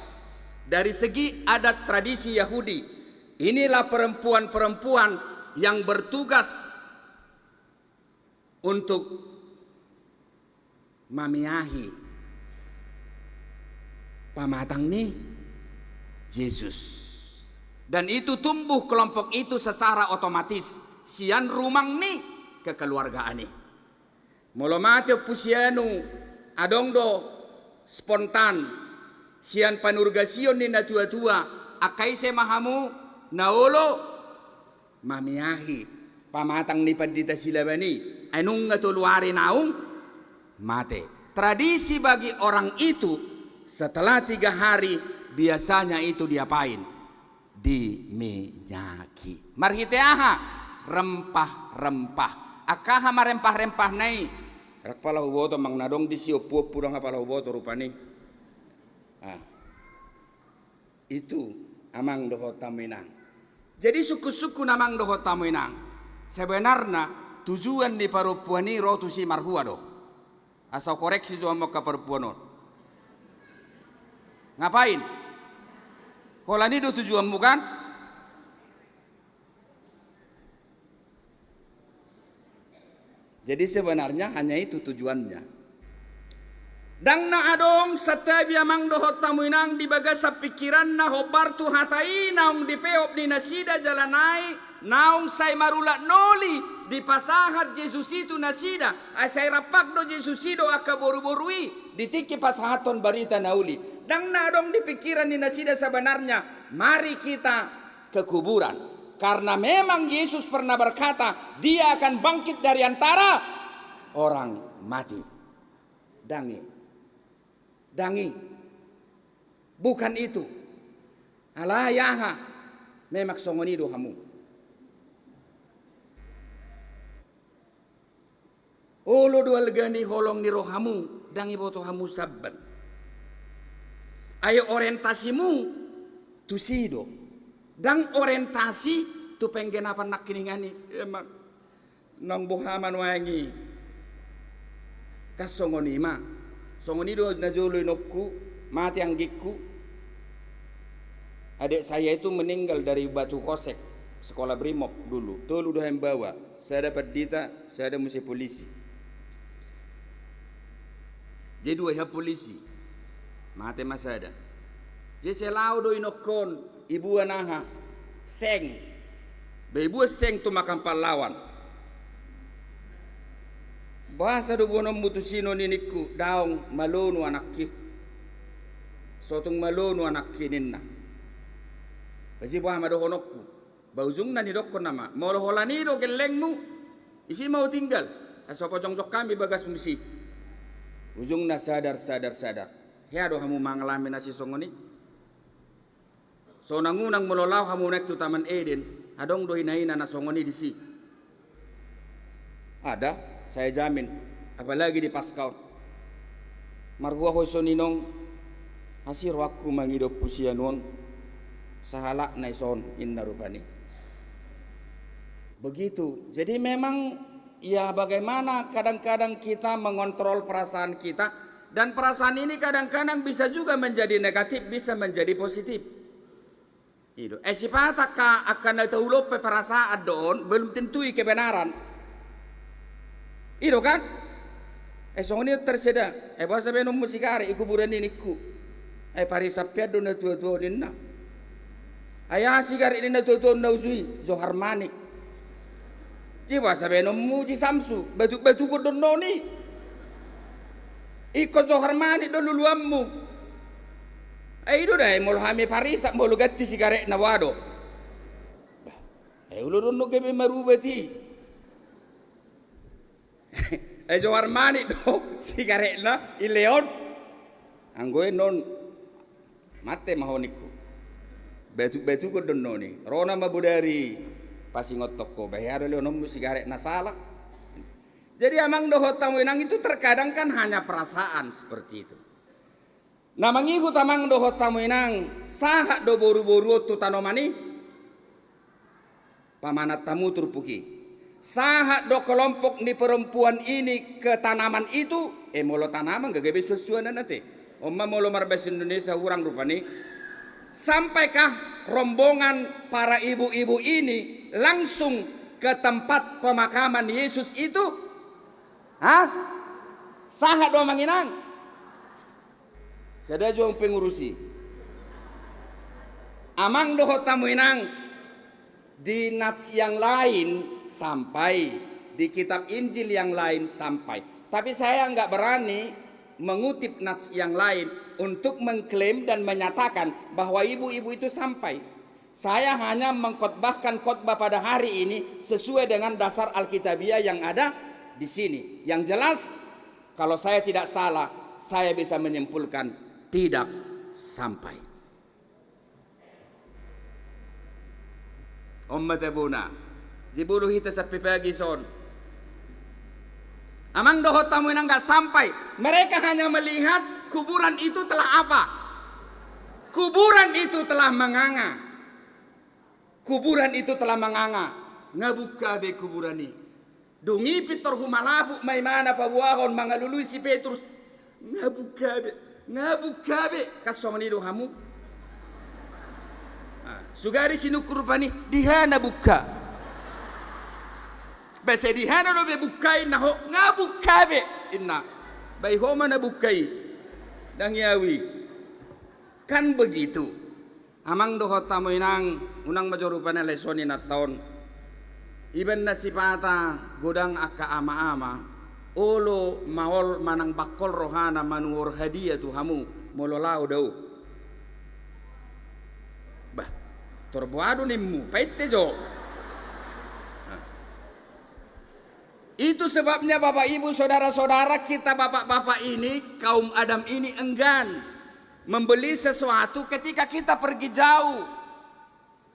Dari segi adat tradisi Yahudi, inilah perempuan-perempuan yang bertugas untuk mamiahi pamatang ni Jesus. Dan itu tumbuh kelompok itu secara otomatis sian rumang ni kekeluargaan i. Molo mate ompu si anu, adong do spontan sian panurgasion ni natuatua, angka ise ma hamu na olo mamiahi pamatang ni pandita Silaban i, ai nunga tolu ari naung mate. Tradisi bagi orang itu, setelah tiga hari, biasanya itu diapain? Diminyaki. Marhite aha? Rempah-rempah. Angka aha ma rempah-rempahna i? Ndang pala huboto, amang, na adong disi ompu-ompu, ndang pala huboto rupani. Ah. Itu, amang dohot hamu inang. Jadi sungkun-sungkun, amang dohot hamu inang, sebenarna tujuan ni parompuan i ro tusi marhua do. Asa hukoreksi jo hamu angka parompuan on. Ngapain? Holan i do tujuanmu, kan? Jadi sebenarnya hanya itu tujuannya. Ndang na adong santabi, amang dohot hamu inang, di bagasan pingkiranna hombar tu hata i naung dipeop ni nasida jala nai naung sai marulak noli dipasahat Jesus i tu nasida. Ai sai rampak do Jesus i dohot angka boru-boru i di tingki pasahathon barita na uli. Ndang na adong di pingkiran ni nasida sebenarnya, mari kita ke kuburan. Karena memang Yesus pernah berkata, "Dia akan bangkit dari antara orang mati." Ndang i. Ndang i. Bukan itu. Alai aha? Memang songon i do hamu. Olo do alga ni holong ni rohamu, ndang iboto hamu samban. Ai orientasimu tusi do. Ndang orientasi tu penggenapan nangkiningan i. Emang naung boha ma nuaeng i? Kan songon i ma. Songon i do najolo inongku, mate anggingku. Adik saya itu meninggal dari Batu Kosek, sekolah Brimob dulu. Tolu do hami baoa, sada pandita, sada muse polisi. Jadi dua, ia polisi. Mate ma sada. Jadi sai laho do inongkon, ibuan aha? Seng. Ba ibuan seng tu makam pahlawan. Boasa do buanonmu tusi, ningku? Daong, malonu anakki. Sotung malonu anakki, ninna. Ba isi boha ma dohononku? Ba ujungna nidokkon nama, molo holan i do gellengmu, isi ma hutinggal, asa hupajongjong hami bagasmu disi. Ujungna sadar, sadar, sadar. Hea do hamu mangalami na sisongon i? Sonang-unang molo laho hamu naeng tu Taman Eden, adong do ina-ina na songon i disi. Ada, saya jamin, apalagi di Paskah on. Marhua ho ison inong, asi rohangku mangidop sian on, sahalakna ison, inna rupani. Begitu. Jadi memang, ya, bagaimana kadang-kadang kita mengontrol perasaan kita, dan perasaan ini kadang-kadang bisa juga menjadi negatif, bisa menjadi positif. I do. Eh, sipata angka, angka na taulahon pe perasaan do on, belum tentu i kebenaran. I do kan? Eh, songon i tarseda. Eh, boasa baenonmu sigaret i kuburan i, ningku? Eh, parisap pe an do na tua-tua on, ninna. Ai aha sigaret ni na tua-tua on na uju i? Johar Manik. Jadi boasa baenonmu Ji Samsu? Batuk-batukon do annon i. Ingkon Johar Manik do luluanmu. Ai i do da, ai molo hami parisap, molo ganti sigaretna, boha do? Bah, ai olo do annon gabe marubat i. Ai Johar Manik do sigaretna, i leon. Anggo i annon, mate ma ho, ningku. Batuk-batukon do annon i. Rona ma bodari pasingothon ho, bah, hea do leononmu sigaret na sala. Jadi amang dohot hamu inang, itu terkadang kan hanya perasaan seperti itu. Na mangihut amang dohot hamu inang, sahat do boru-boru on tu tanoman i? Pamanat hamu turpuk i. Sahat do kelompok ni perempuan ini ke tanaman itu? Eh, molo tanaman, gabe suan-suanan ate. On ma molo marbahasa Indonesia hurang rupani. Sampaikah rombongan para ibu-ibu ini langsung ke tempat pemakaman Yesus itu? Hah? Sahat do amang inang? Sada jo pengurus i. Amang dohot hamu inang, di nats yang lain sampai, di kitab Injil yang lain sampai. Tapi saya nggak berani mengutip nats yang lain untuk mengklaim dan menyatakan bahwa ibu-ibu itu sampai. Saya hanya mengkhotbahkan khotbah pada hari ini sesuai dengan dasar Alkitabiah yang ada di sini. Yang jelas, kalau saya tidak salah, saya bisa menyimpulkan tidak sampai. On ma tabona. Jadi boru hita sampe pagi son. Amang dohot hamu inang, nggak sampai. Mereka hanya melihat kuburan itu telah apa? Kuburan itu telah menganga. Kuburan itu telah menganga. Nga bungka be kuburan i. Dung i pintor humalaput ma imana paboahon mangalului si Petrus. Nga bungka be, nga bungka be. Kan songon i do hamu. Ah, sugari sinungkun rupani, diha na bungka? Ba sai diha na do be bungka i, inna ho, nga bungka be, inna. Ba i ho ma na bungka i. Ndang i au i. Kan begitu. Amang dohot hamu inang, unang ma jo rupani alai songon i inanta on. Ibaen na sipata godang angka ama-ama, olo maol manang bangkol rohana manuhor hadia tu hamu, molo laho dao. Bah, tor boha do nimmu, painte jo. Nah. Itu sebabnya Bapak Ibu, saudara-saudara, kita bapak-bapak ini, kaum Adam ini enggan membeli sesuatu ketika kita pergi jauh.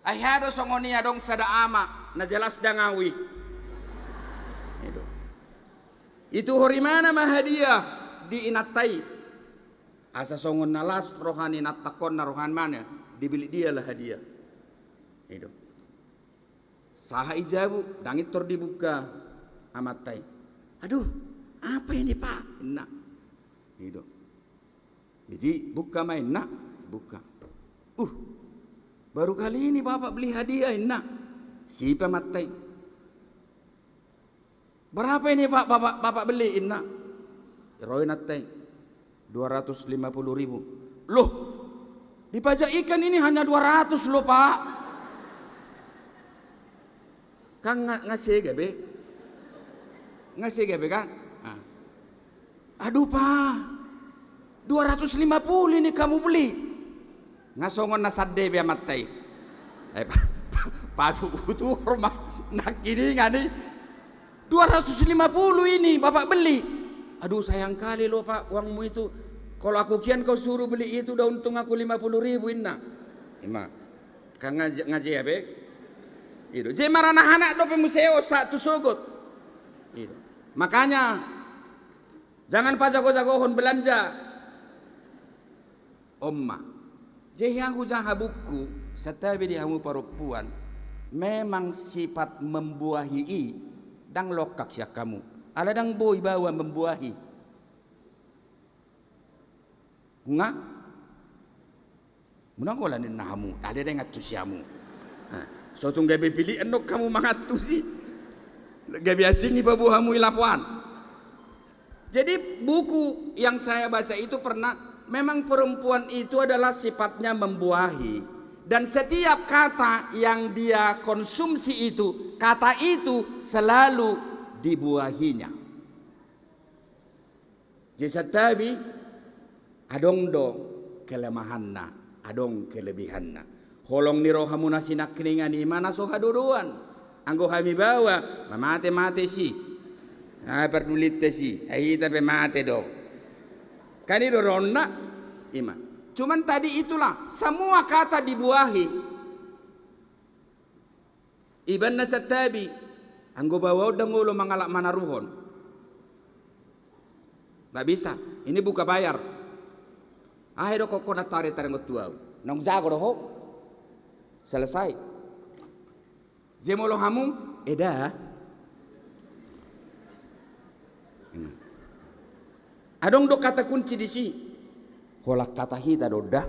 Ai hea do songon i, adong sada ama, na jelas ndang au i. Itu. Ituhor imana ma hadiah di inanta i. Asa songon na las roha ni inanta on, na rohana ma na dibelit dia lah hadiah. Itu. Sahat i jabu, ndang intor dibungka amanta i. Aduh, apa ini, Pak? Inna. Ido. Jadi, bungka ma inna, bungka. Uh, baru kali ini Bapak beli hadiah, inna. Sipe amanta i. Berapa ini, Pak, Bapak, Bapak beli, inna. Ro inanta i. Dua ratus lima puluh ribu. Loh, di pajak ikan ini hanya dua ratus loh, Pak. Kan nga, nga sega be. Nga sega be kan? Ah. Aduh, Pak. Dua ratus lima puluh ini kamu beli. Nga songon na sande be amanta i. Eh, pa, pa, patutuhor ma nangkiningan i. Dua ratus lima puluh ini Bapak beli. Aduh, sayang kali loh, Pak, uangmu itu. Kalau aku kian kau suruh beli itu, udah untung aku lima puluh ribu, inna. Ima. Kan nga, nga sega be. I do. Jadi maranahanak dope muse on sahat tu sogot. I do. Makanya, jangan pajago-jagohon belanja. On ma. Jadi, yang hujaha buku, santabi di hamu parompuan, memang sifat membuahi i, ndang longkak sian hamu. Ala ndang boi baoa membuahi. Nga? Muna holan ninna hamu, alai ndang antusi hamu. Nah, so tung gabe pilihan do hamu mangantusi. Gabe asing i paboa hamu i lapoan. Jadi, buku yang saya baca itu pernah, memang perempuan itu adalah sifatnya membuahi. Dan setiap kata yang dia konsumsi itu, kata itu selalu dibuahinya. Jadi santabi, adong do kelemahanna, adong kelebihanna. Holong ni rohamuna sinangkiningan i ma na so hadodoan. Anggo hami baoa, mamate-mate si. Ai pardulinta si, ai hita pe mate do. Kan i do rohana, ima. Cuman tadi itulah, semua kata dibuahi. Ibaen na santabi, anggo baoa on ndang olo mangalap manaruhon. Nggak bisa, ini buka bayar. Aha do kok kona tare taringot tu au. Naung jago do ho. Selesai. Jadi molo hamu, eda. Adong do kata kunci disi. Holan kata hita do da.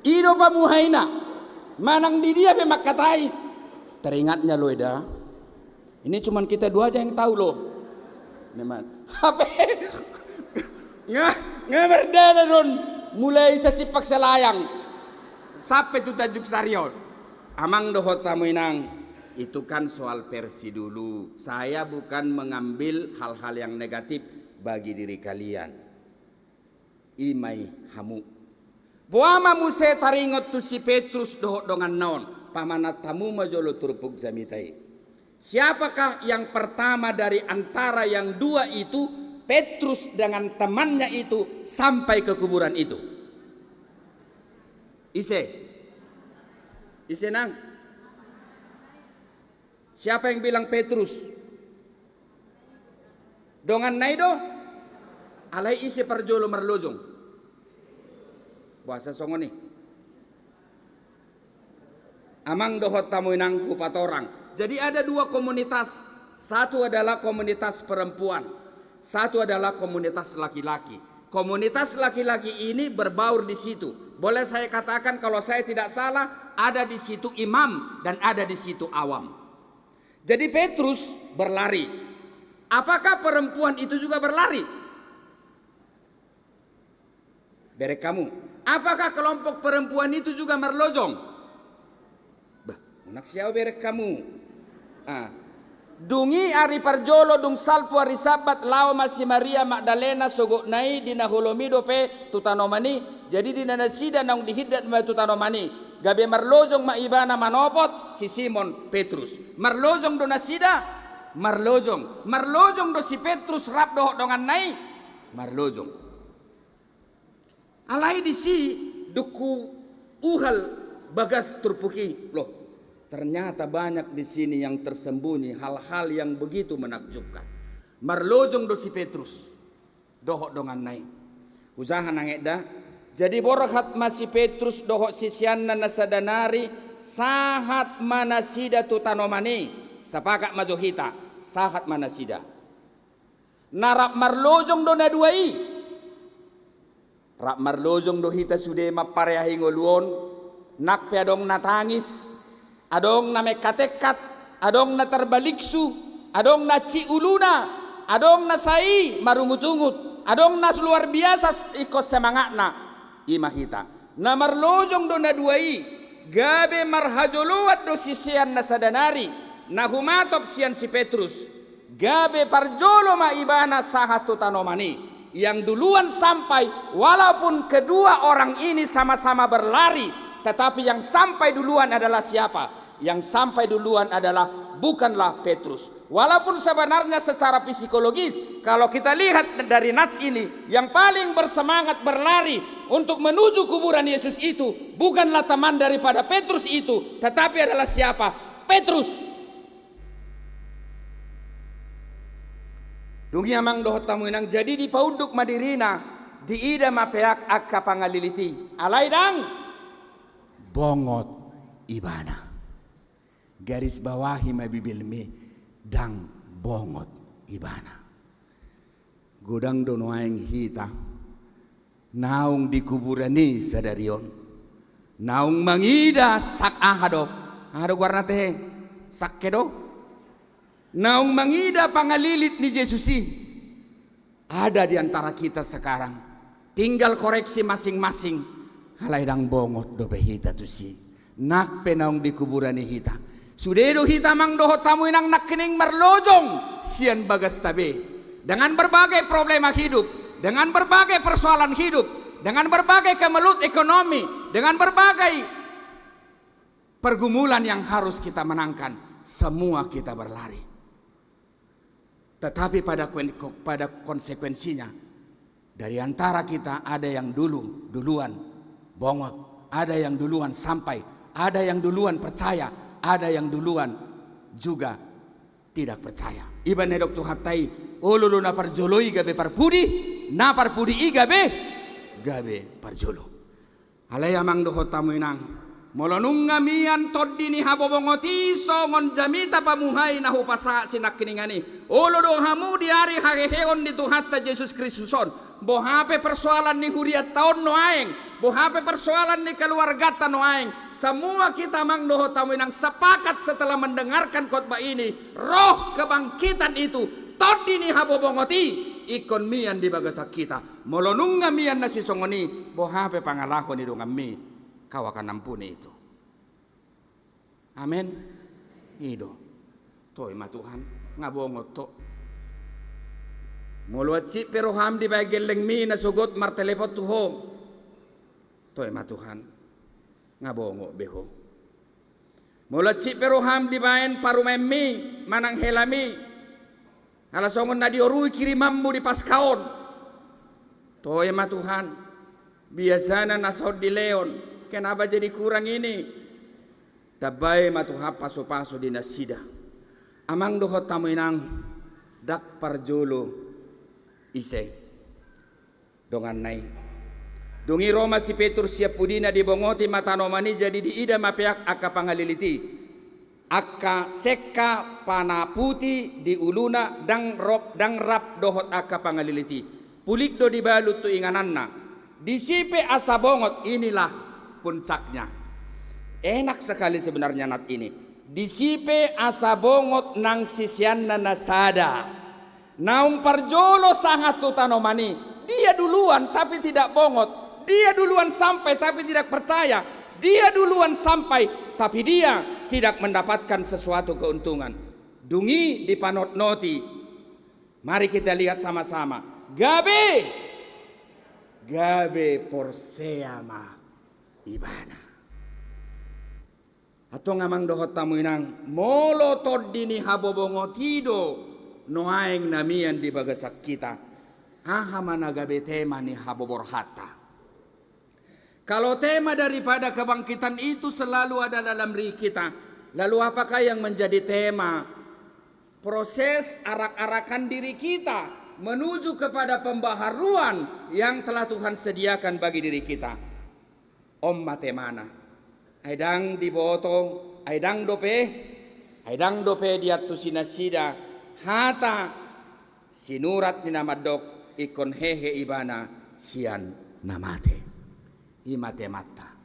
I do pamuhaina. Manang di dia pe mangkatai. Teringatnya lo eda. Ini cuman kita dua aja yang tahu loh. Memang. Hape. Nga, nga mardana do on. Mulai Sasipak Salayang. Sampe tu Tanjung Sari on. Amang dohot hamu inang. Itu kan soal versi dulu. Saya bukan mengambil hal-hal yang negatif bagi diri kalian. I ma i hamu. Boha ma muse taringot tu si Petrus dohot donganna on, pamanat hamu ma jolo turpuk jamita i. Siapakah yang pertama dari antara yang dua itu, Petrus dengan temannya itu, sampai ke kuburan itu? Ise? Ise nang? Siapa yang bilang Petrus? Donganna i do? Alai ise parjolo marlojong? Boasa songon i? Amang dohot hamu inang hupatorang. Jadi ada dua komunitas. Satu adalah komunitas perempuan. Satu adalah komunitas laki-laki. Komunitas laki-laki ini berbaur di situ. Boleh saya katakan, kalau saya tidak salah, ada di situ imam dan ada di situ awam. Jadi Petrus berlari. Apakah perempuan itu juga berlari? Bereng hamu. Apakah kelompok perempuan itu juga marlojong? Bah, unang sian au bereng hamu. Ah. Dung i ari parjolo, dung salpu ari Sabat, laho ma si Maria Magdalena sogotna i di na holom i dope tu tanoman i. Jadi di na nasida naung dihindat ma tu tanoman i, gabe marlojong ma ibana manopot si Simon Petrus. Marlojong do nasida? Marlojong. Marlojong do si Petrus rap dohot donganna i? Marlojong. Alai disi, dung huuhal bagas turpuk i, loh, ternyata banyak di sini yang tersembunyi, hal-hal yang begitu menakjubkan. Marlojong do si Petrus dohot donganna i. Hujaha nang, eda. Jadi borhat ma si Petrus dohot siseanna na sada nari, sahat ma nasida tu tanoman i. Sapakat ma jo hita, sahat ma nasida. Na rap marlojong do na dua i. Rap marlojong do hita sude mampareahi ngolu on, nang pe adong na tangis, adong na mengkatekkat, adong na tarbaliksu, adong na cik uluna, Adong na sai marungut-ungut, adong na luar biasa s-, ingkon semangatna, i ma hita. Na marlojong do na dua i, gabe marhajoloan do sisean na sada nari, na humatop sian si Petrus. Gabe parjolo ma ibana sahat tu tanoman i. Yang duluan sampai, walaupun kedua orang ini sama-sama berlari, tetapi yang sampai duluan adalah siapa? Yang sampai duluan adalah bukanlah Petrus. Walaupun sebenarnya secara psikologis, kalau kita lihat dari nats ini, yang paling bersemangat berlari untuk menuju kuburan Yesus itu bukanlah teman daripada Petrus itu, tetapi adalah siapa? Petrus. Dung i amang dohot hamu inang, jadi dipaunduk ma dirina, diida ma peak angka pangalilit i. Alai ndang bongot ibana. Garis bawahi ma Bibelmi, ndang bongot ibana. Godang do nuaeng hita naung di kuburan i sadari on. Naung mangida sak aha do? Aha do goarna tehe? Sakke do? Naung mangida pangalilit ni Jesus i. Ada di antara kita sekarang. Tinggal koreksi masing-masing. Alai ndang bongot dope hita tusi. Nang pe naung di kuburan i hita. Sude do hita amang dohot hamu inang nangkining marlojong sian bagasta be. Dengan berbagai problema hidup, dengan berbagai persoalan hidup, dengan berbagai kemelut ekonomi, dengan berbagai pergumulan yang harus kita menangkan, semua kita berlari. Tetapi pada kuen-, pada konsekuensinya, dari antara kita ada yang dulu, duluan bongot, ada yang duluan sampai, ada yang duluan percaya, ada yang duluan juga tidak percaya. Iba na didok Tuhanta i, olo do na parjolo i gabe parpudi, na parpudi i gabe, gabe parjolo. Alai amang dohot hamu inang, molo nunga mian tondi ni habobongot i songon jamita pamuhai na hupasahat sinangkiningan i, olo do hamu di ari haheheon ni Tuhanta Jesus Kristus on. Boha pe persoalan ni hurianta on nuaeng, boha pe persoalan ni keluarganta nuaeng, semua kita amang dohot hamu inang sepakat setelah mendengarkan khotbah ini, roh kebangkitan itu, tondi ni habobongot i, ingkon mian di bagasan hita. Molo nunga mian na sisongon i, boha pe pangalaho ni donganmi, kau akan ampuni itu. Amen. I do. Toe ma Tuhan, nga bongot ho. Molo hansit pe roham dibaen gellengmi na sogot martelepon tu ho, toe ma Tuhan, nga bongot be ho. Molo hansit pe roham dibaen parumaenmi manang helami, ala songon na diorui kirimanmu di Paska on, toe ma Tuhan, biasana na sahat dilehon, kenapa jadi kurang ini? Tambai ma Tuhan pasupasu di nasida. Amang dohot hamu inang, ndang parjolo ise donganna i. Dung i ro ma si Petrus sian pudina, dibongoti ma tanoman i, jadi diida ma peak angka pangalilit i. Angka sengka panaputi di uluna, ndang rap, ndang rap dohot angka pangalilit i. Pulik do dibalut tu ingananna. Disi pe asa bongot, inilah puncaknya. Enak sekali sebenarnya nats ini. Disi pe asa bongot nang siseanna na sada. Naung parjolo sahat tu tanoman i, dia duluan tapi tidak bongot, dia duluan sampai tapi tidak percaya, dia duluan sampai tapi dia tidak mendapatkan sesuatu keuntungan. Dung i dipanotnoti, mari kita lihat sama-sama. Gabe, gabe porsea ma ibana. Antong amang dohot hamu inang, molo tondi ni habobongot i do nuaeng na mian di bagasan hita, aha ma na gabe tema ni haborhanta? Kalau tema daripada kebangkitan itu selalu ada dalam diri kita, lalu apakah yang menjadi tema? Proses arak-arakan diri kita menuju kepada pembaharuan yang telah Tuhan sediakan bagi diri kita. On ma temana. Ai ndang diboto, ai ndang dope, ai ndang dope diantusi nasida hata sinurat ni na mandok, ingkon hehe ibana sian na mate. I ma temanta.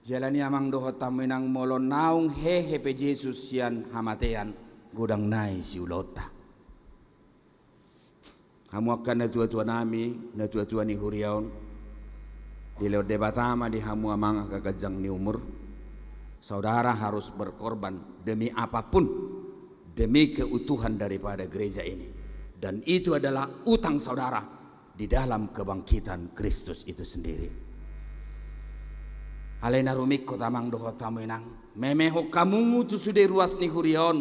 Jala ni amang dohot hamu inang, molo naung hehe pe Jesus sian hamatean, godang nai siulaonta. Hamu angka natuatua nami, natuatua ni huria on, dilehon Debata ma di hamu amang angka ganjang ni umur. Saudara harus berkorban demi apapun, demi keutuhan daripada gereja ini. Dan itu adalah utang saudara di dalam kebangkitan Kristus itu sendiri. Alai na rumingkot amang dohot hamu inang, memehon hamu tu sude ruas ni huria on,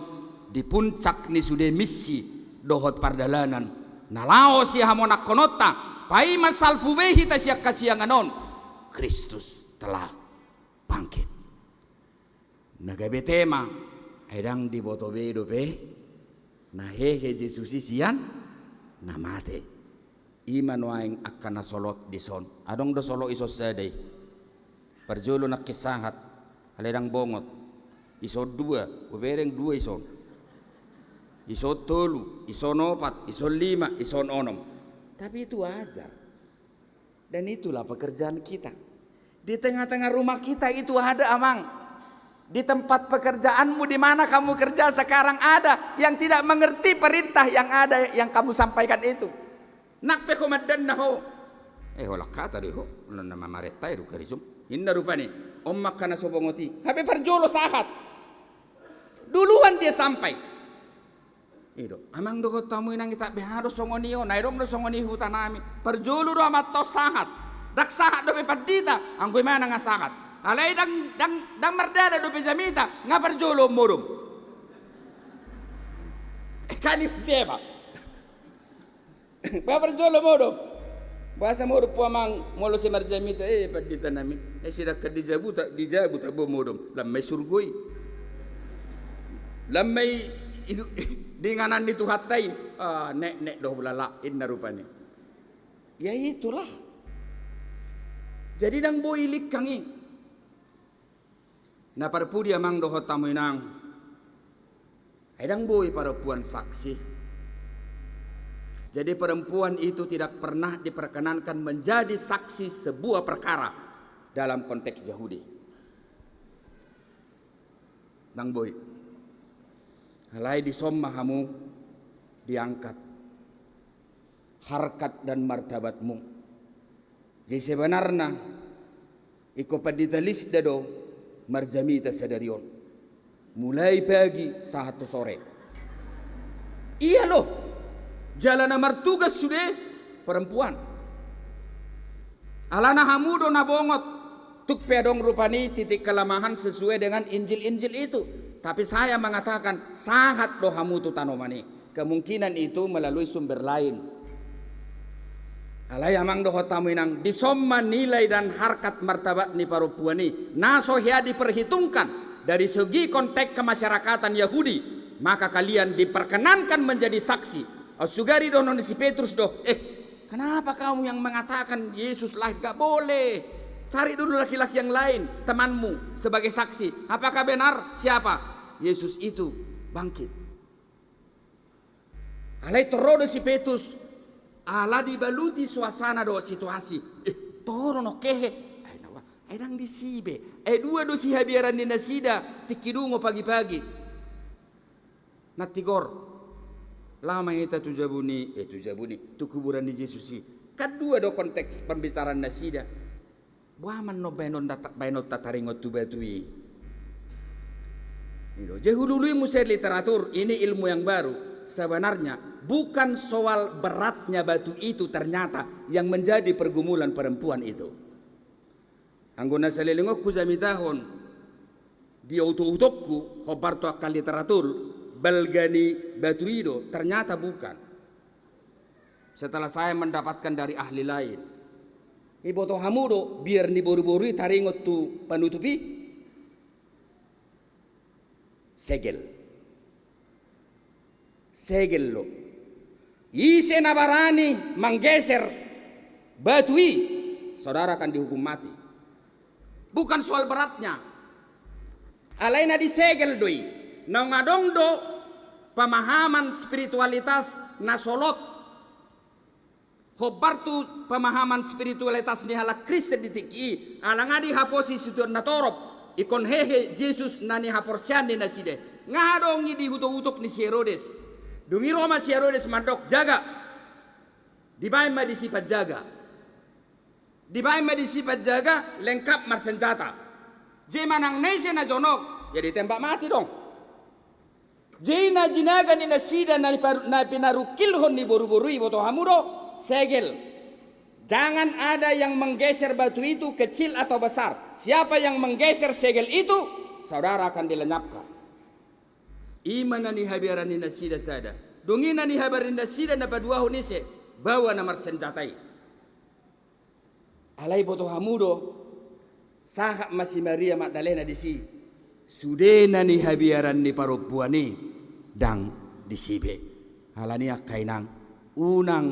di puncak ni sude misi dohot pardalanan na laho sihamonangkononta, paima salpu be hita sian hasiangan on, Kristus telah bangkit. Na gabe tema, ai ndang diboto be dope na hehe Jesus i sian na mate. I ma nuaeng angka na solot dison. Adong do solot ison sada i. Parjolo nangkin sahat, alai ndang bongot. Ison dua, hubereng dua ison. Ison tolu, ison opat, ison lima, ison onom. Tapi itu wajar. Dan itulah pekerjaan kita. Di tengah-tengah rumah kita itu ada, amang. Di tempat pekerjaanmu, di mana kamu kerja sekarang, ada yang tidak mengerti perintah yang ada, yang kamu sampaikan itu. Nang pe ho mandanna ho. Eh, holan hata do i ho, na mamarenta i do karijum. Inna rupani, on ma angka na so bongot i. Hape parjolo sahat. Duluan dia sampai. I do, amang dohot hamu inang, i tak beha do songon i on, ai adong do songon i huta nami. Parjolo do amanta on sahat. Ndang sahat dope pandita, anggo i ma nunga sahat. Alai ndang, ndang, ndang mardalan dope jamita, nga parjolo on modom. Kan i siapa? Ba parjolo modom. Boasa modom ho amang, molo sai marjamita, eh, pandita nami. Eh, sidangkan di jabu ta, di jabu ta bo modom. Lam ma i surgo i. Lam ma i, i, di inganan ni Tuhanta i. Ah, nek, nek do hulala, inna rupani. Ya itulah. Jadi ndang boi lingkang i. Na parpudi amang dohot hamu inang, ai ndang boi perempuan saksi. Jadi perempuan itu tidak pernah diperkenankan menjadi saksi sebuah perkara dalam konteks Yahudi. Ndang boi. Alai dison ma hamu diangkat harkat dan martabatmu. Jadi sebenarna ingkon pandita Lisda do marjamita sadari on. Mulai pagi sahat tu sore. Ia lo, jala na martugas sude perempuan. Alana hamu do na bongot, tuk pe adong rupani titik kelemahan sesuai dengan Injil-Injil itu. Tapi saya mengatakan, sahat do hamu tu tanoman i. Kemungkinan itu melalui sumber lain. Alai amang dohot hamu inang, dison ma nilai dan harkat martabat ni parompuan i na so hea diperhitungkan dari segi konteks kemasyarakatan Yahudi, maka kalian diperkenankan menjadi saksi. Au sugari dohonon ni si Petrus do, eh, kenapa kamu yang mengatakan Yesus lahir? Gak boleh. Cari dulu laki-laki yang lain, temanmu, sebagai saksi. Apakah benar? Siapa? Yesus itu bangkit. Alai torro do si Petrus, ala dibaluti suasana dohot situasi. Eh, torro no kehe. Ai na ua, ai ndang disi be. Ai dua do sihabiaran ni nasida, tingki dungo pagi-pagi. Na tigor. Laho ma hita tu jabu ni, eh, tu jabu ni, tu kuburan ni Jesus i. Kan dua do konteks pembicaraan nasida. Boha ma annon baenon data-, baenonta taringot tu batu i. Jadi hulului muse literatur, ini ilmu yang baru. Sebenarnya bukan soal beratnya batu itu ternyata yang menjadi pergumulan perempuan itu. Anggo na salelengonku jamitahon, di utok-utokku, hombar tu angka literatur, balga ni batu i do, ternyata bukan. Setelah saya mendapatkan dari ahli lain. Iboto hamu do, biar ni boru-boru i taringot tu panutup i? Segel. Segel do. Ise na barani manggeser batu i, saudara akan dihukum mati. Bukan soal beratnya. Alai na disegel do i. Naung adong do pemahaman spiritualitas na solot. Hombar tu pemahaman spiritualitas ni halak Kristen di tingki i, ala nga dihaposi situan na torop, ingkon hehe Jesus na nihaporsean ni nasida i. Nga adong i di utok-utok ni si Herodes. Dung i ro ma si Herodes mandok, jaga. Dibaen ma disi panjaga. Dibaen ma disi panjaga lengkap marsenjata. Jadi manang na ise na jonok, ya ditembak mati dong. Jadi na jinaga ni nasida na pinarungkilhon ni boruboru i, boto hamu do, segel. Jangan ada yang menggeser batu itu, kecil atau besar. Siapa yang menggeser segel itu, saudara akan dilenyapkan. I ma na nihabiaran ni nasida sada. Dung i na nihabiaran ni nasida na paduahon ise, baoa na marsenjata i. Alai boto hamu do, sahat ma si Maria Magdalena disi. Sude na nihabiaran ni parompuan i, ndang disi be. Alani i angka inang, unang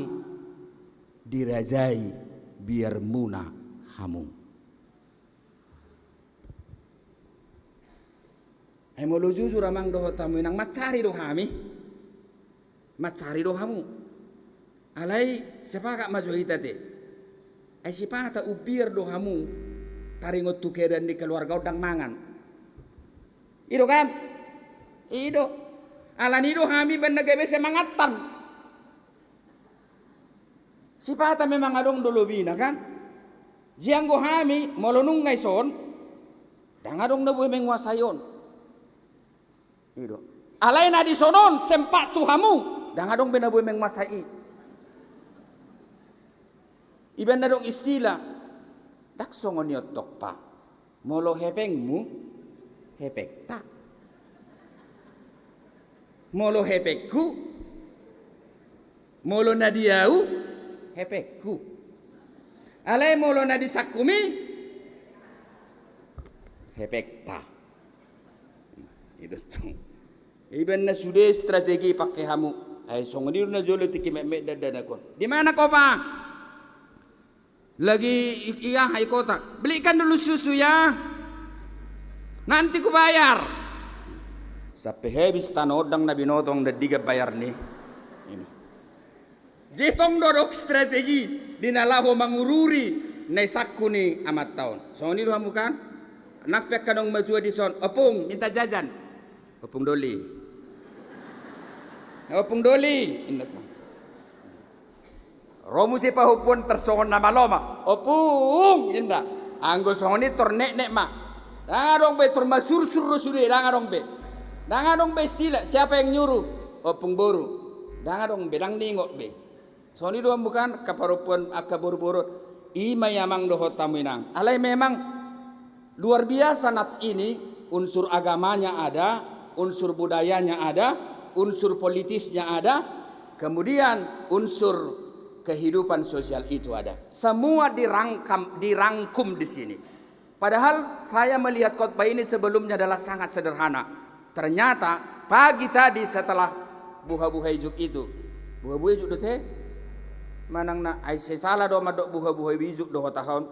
dirajai biarmuna hamu. Ai molo jujur amang dohot hamu inang, mansari do hami. Mansari do hamu. Alai sepakat ma jo hita te. Ai sipata umbiar do hamu taringot tu keadaan ni keluarga on ndang mangan. I do kan? I do. Alani i do hami umbahen na gabe semangattan. Sipata memang adong do lobina kan? Jadi anggo hami molo nunga dison, ndang adong na boi menguasai on. I do. Alai na dison on sempat tu hamu, ndang adong be na boi menguasai i. Ibaen na adong istilah, ndang songon i on tong, Pa. Molo hepengmu, hepengta. Molo hepengku, molo na di ahu, hepengku. Alai molo na di sangkumi, hepengta. I do tong. Ibaen na sude strategi pake hamu. Ai songon i do na jolo tingki metmet dakdanak on. Di mana kau, Pa? Lagi i, i aha, i kota. Belikan dulu susu ya. Nanti kubayar. Sampe habis tano on ndang na binoto, ndang digan bayar ni. Ini. Jadi tong do adong strategi di na laho mangururi na i sangku ni amanta on. Songon i do hamu kan? Nang pe angka naung matua dison, "Ompung, minta jajan." "Ompung Doli." "Ompung Doli," inna tong. Ro muse pahompu on tarsongon na malo ma. "Ompung," inna. Anggo songon i tor neknek ma. Ndang adong be, tor masursur do sude, ndang adong be. Ndang adong be istilah, "Siapa yang nyuruh?" "Ompung boru." Ndang adong be, ndang niingot be. Songon i do hamu kan, angka parompuan, angka boruboru. I ma i amang dohot hamu inang. Alai memang luar biasa nats ini, unsur agamanya ada, unsur budayanya ada, unsur politisnya ada, kemudian unsur kehidupan sosial itu ada. Semua dirangkam, dirangkum di sini. Padahal saya melihat khotbah ini sebelumnya adalah sangat sederhana. Ternyata pagi tadi setelah buhabuha ijuk itu, buhabuha ijuk do te? Manang na, ai sai sala do mandok buhabuha ijuk dohot aha on?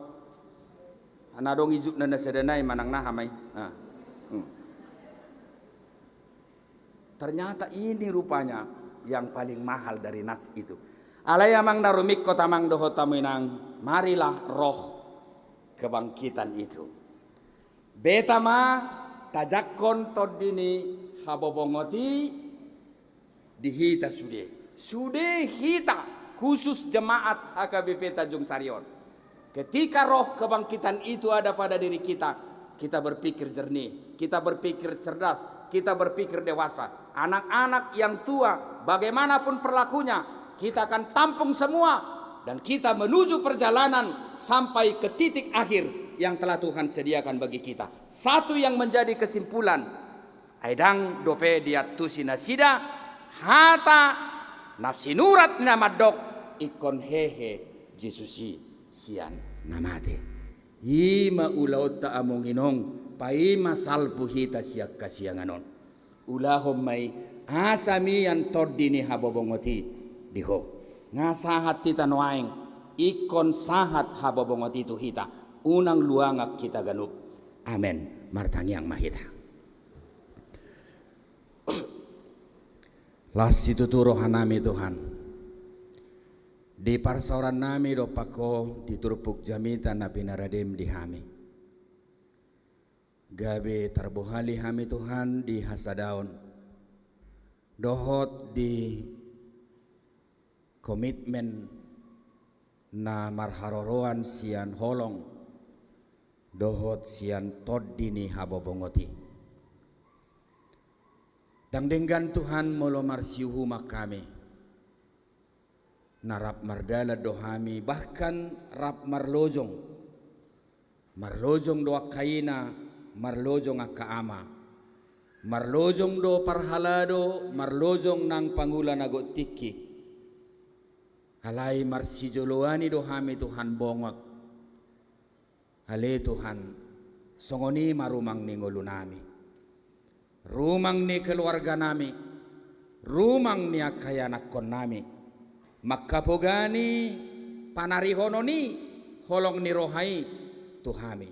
Na adong ijukna na sada nai manang na aha ma i? Ah. Hmm. Ternyata ini rupanya yang paling mahal dari nats itu. Alai amang na rumingkot, amang dohot hamu inang, marilah roh kebangkitan itu. Beta ma tajangkon tondi ni habobongot i di hita sude. Sude hita, khusus jemaat H K B P Tanjung Sari on. Ketika roh kebangkitan itu ada pada diri kita, kita berpikir jernih, kita berpikir cerdas, kita berpikir dewasa. Anak-anak yang tua, bagaimanapun perilakunya, kita akan tampung semua dan kita menuju perjalanan sampai ke titik akhir yang telah Tuhan sediakan bagi kita. Satu yang menjadi kesimpulan, ai ndang dope diantusi nasida hata na sinurat na mandok, ingkon hehe Jesus i sian na mate. I ma ulaonta amang inang, paima salpu hita sian hasiangan on. Ulahon ma i, asa mian tondi ni habobongot i di ho. Nga sahat hita nuaeng, ingkon sahat habobongot i tu hita, unang luangan hita ganup. Amen. Martangiang ma hita. Las situtu rohanami Tuhan, di parsaorannami dompak Ho di turpuk jamita na pinaradem di hami. Gabe tarbohali hami Tuhan di hasadaon dohot di komitmen na marharoroan sian holong dohot sian tondi ni habobongot i. Ndang denggan Tuhan molo marsiuhuman hami. Na rap mardalan do hami, bahkan rap marlojong. Marlojong do angka ina, marlojong angka ama. Marlojong do parhalado, marlojong nang pangula na gok tingki. Alai marsijoloan i do hami Tuhan bongot. Ale Tuhan, songon i ma rumang ni ngolunami, rumang ni keluarganami, rumang ni angka ianakkonnami, manghapogani panarihonon i holong ni roha i tu hami.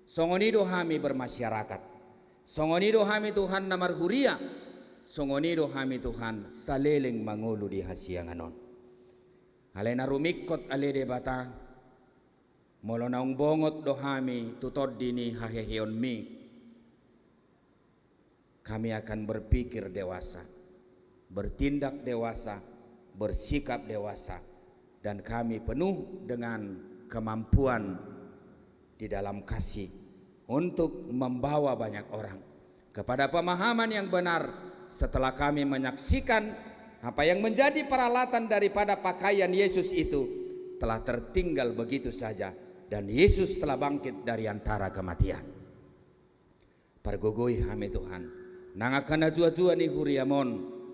Songon i do hami bermasyarakat, songon i do hami Tuhan na marhuria, songon i do hami Tuhan saleleng mangolu di hasiangan on. Alai na rumingkot ale Debata, molo naung bongot do hami tu tondi ni haheheonmi, kami akan berpikir dewasa, bertindak dewasa, bersikap dewasa, dan kami penuh dengan kemampuan di dalam kasih untuk membawa banyak orang kepada pemahaman yang benar. Setelah kami menyaksikan apa yang menjadi peralatan daripada pakaian Yesus itu telah tertinggal begitu saja, dan Yesus telah bangkit dari antara kematian. Pargogoi hami Tuhan, nang angka natuatua ni huriam on,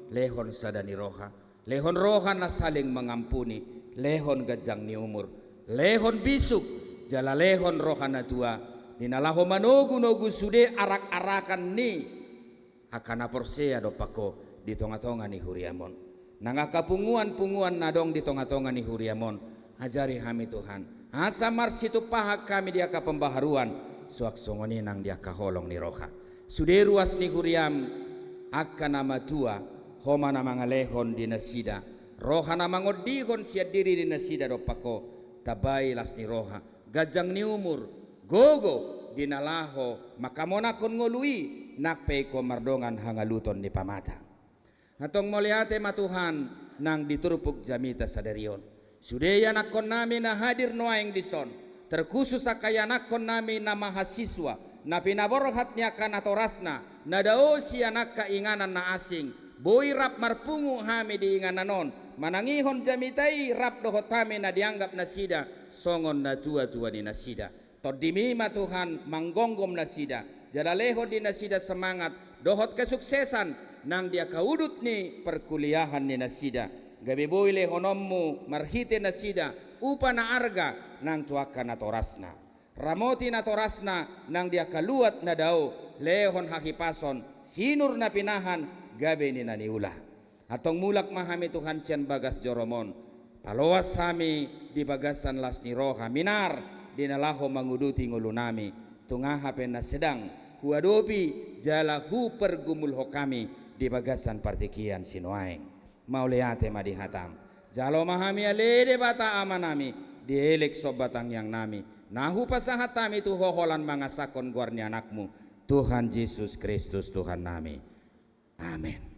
lehon sada ni roha, lehon roha na saling mengampuni, lehon ganjang ni umur, lehon bisuk, jala lehon roha na tua, di na laho manogunogu sude arakarakan ni angka na porsea dompak Ho di tongatonga ni huriam on. Nang angka punguanpunguan na adong di tongatonga ni huriam on, ajari hami Tuhan, asa marsitumpahan hami di angka pembaharuan, suang songon i nang di angka holong ni roha. Sude ruas ni huriam, angka na matua, Ho ma na mangalehon di nasida roha na mangondihon sian diri ni nasida dompak Ho, tambai las ni roha, ganjang ni umur, gogo, di na laho manghamonanghon ngolu i, nang pe ingkon mardongan hangaluton ni pamatang. Antong mauliate ma Tuhan, nang di turpuk jamita sadari on, sude ianakkonnami na hadir nuaeng dison, terkhusus angka ianakkonnami na mahasiswa, na pinaborhat ni angka natorasna, na dao sian angka inganan na asing, boi rap marpungu hami di inganan on, manangihon jamita i rap dohot hami na dianggap nasida songon natuatua ni nasida. Tondimi ma Tuhan manggomgom nasida, jala lehon di nasida semangat dohot kesuksesan nang di angka udut ni perkuliahan ni nasida, gabe boi lehononmu marhite nasida upa na arga nang tu angka natorasna. Ramoti natorasna nang di angka luat na dao, lehon hahipason, sinur na pinahan, gabe ninna niula. Antong mulak ma hami Tuhan sian bagas jorom on, paloas hami di bagasan las ni roha, minar di na laho manguduti ngolunami, tung aha pe na sedang huadopi jala hupargumulhon hami di bagasan partingkian sinuaeng. Mauliate ma di hatam. Jalo ma hami ale Debata Amanami, dielek somba tangiangnami, na hupasahat hami tu Ho holan mangasahon goar ni Anakmu, Tuhan Jesus Kristus Tuhannami. Amen.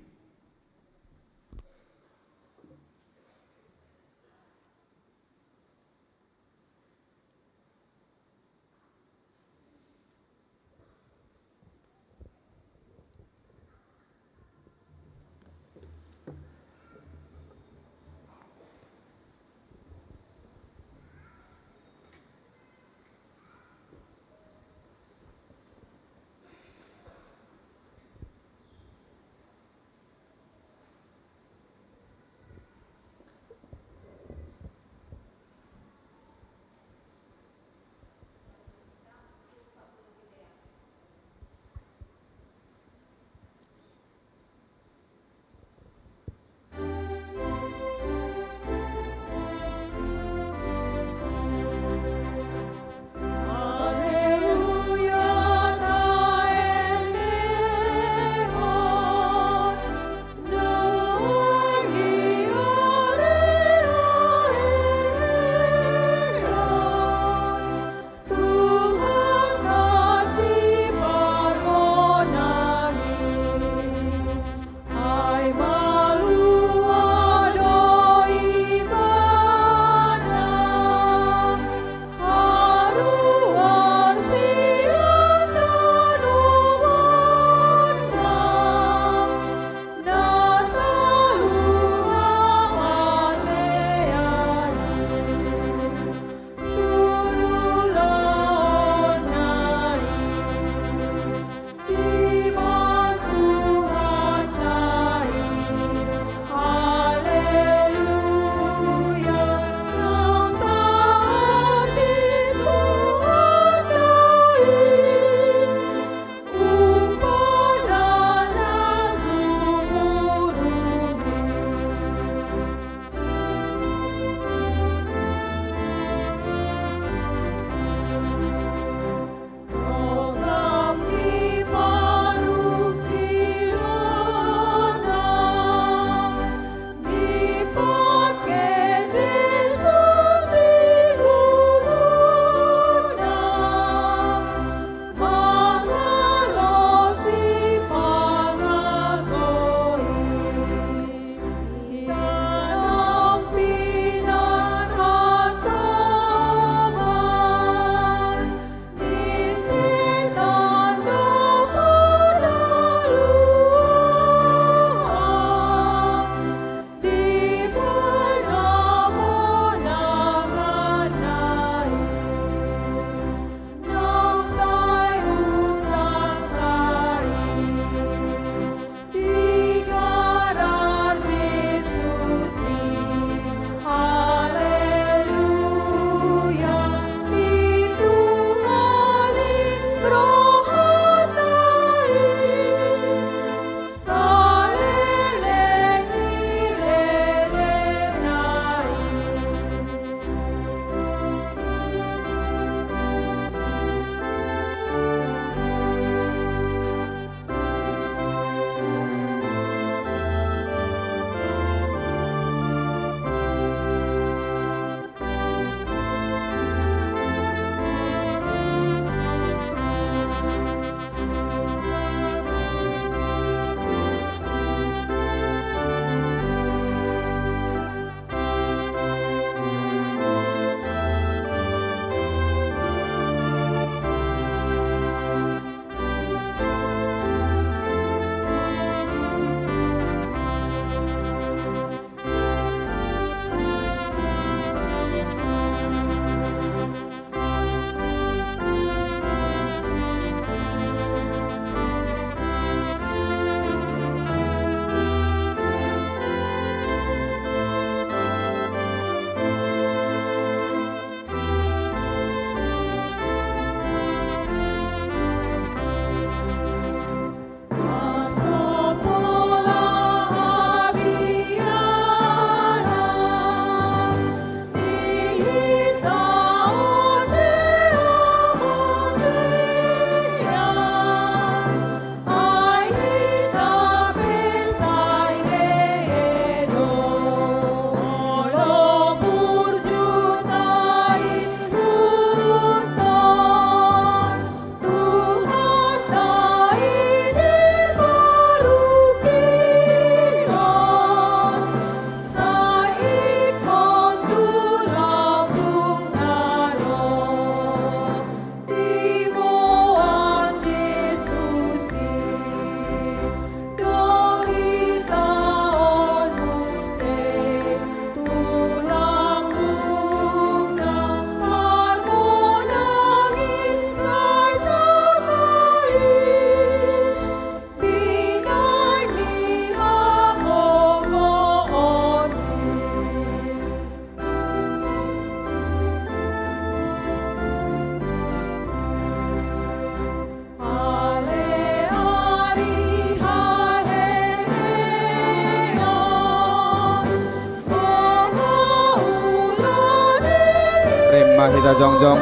Hita jongjong.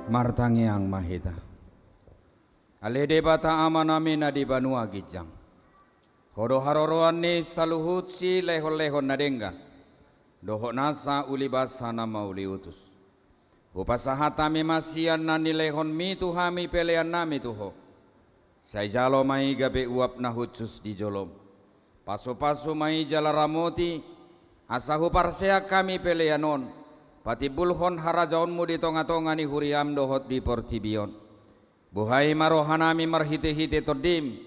Martangiang ma hita. Ale Debata Amanami na di banua ginjang, Ho do haroroan ni saluhut silehonlehon na denggan dohot nasa uli basa na mauliutus. Hupasahat hami ma sian na nilehonMi tu hami peleannami tu Ho. Sai jalo ma i gabe uap na hushus di jolom. Pasupasu ma i jala ramoti, asa huparseak hami pelean on patimbulhon harajaonMu di tongatonga ni huriaM dohot di portibi on. Buhai ma rohanami marhitehite TondiM,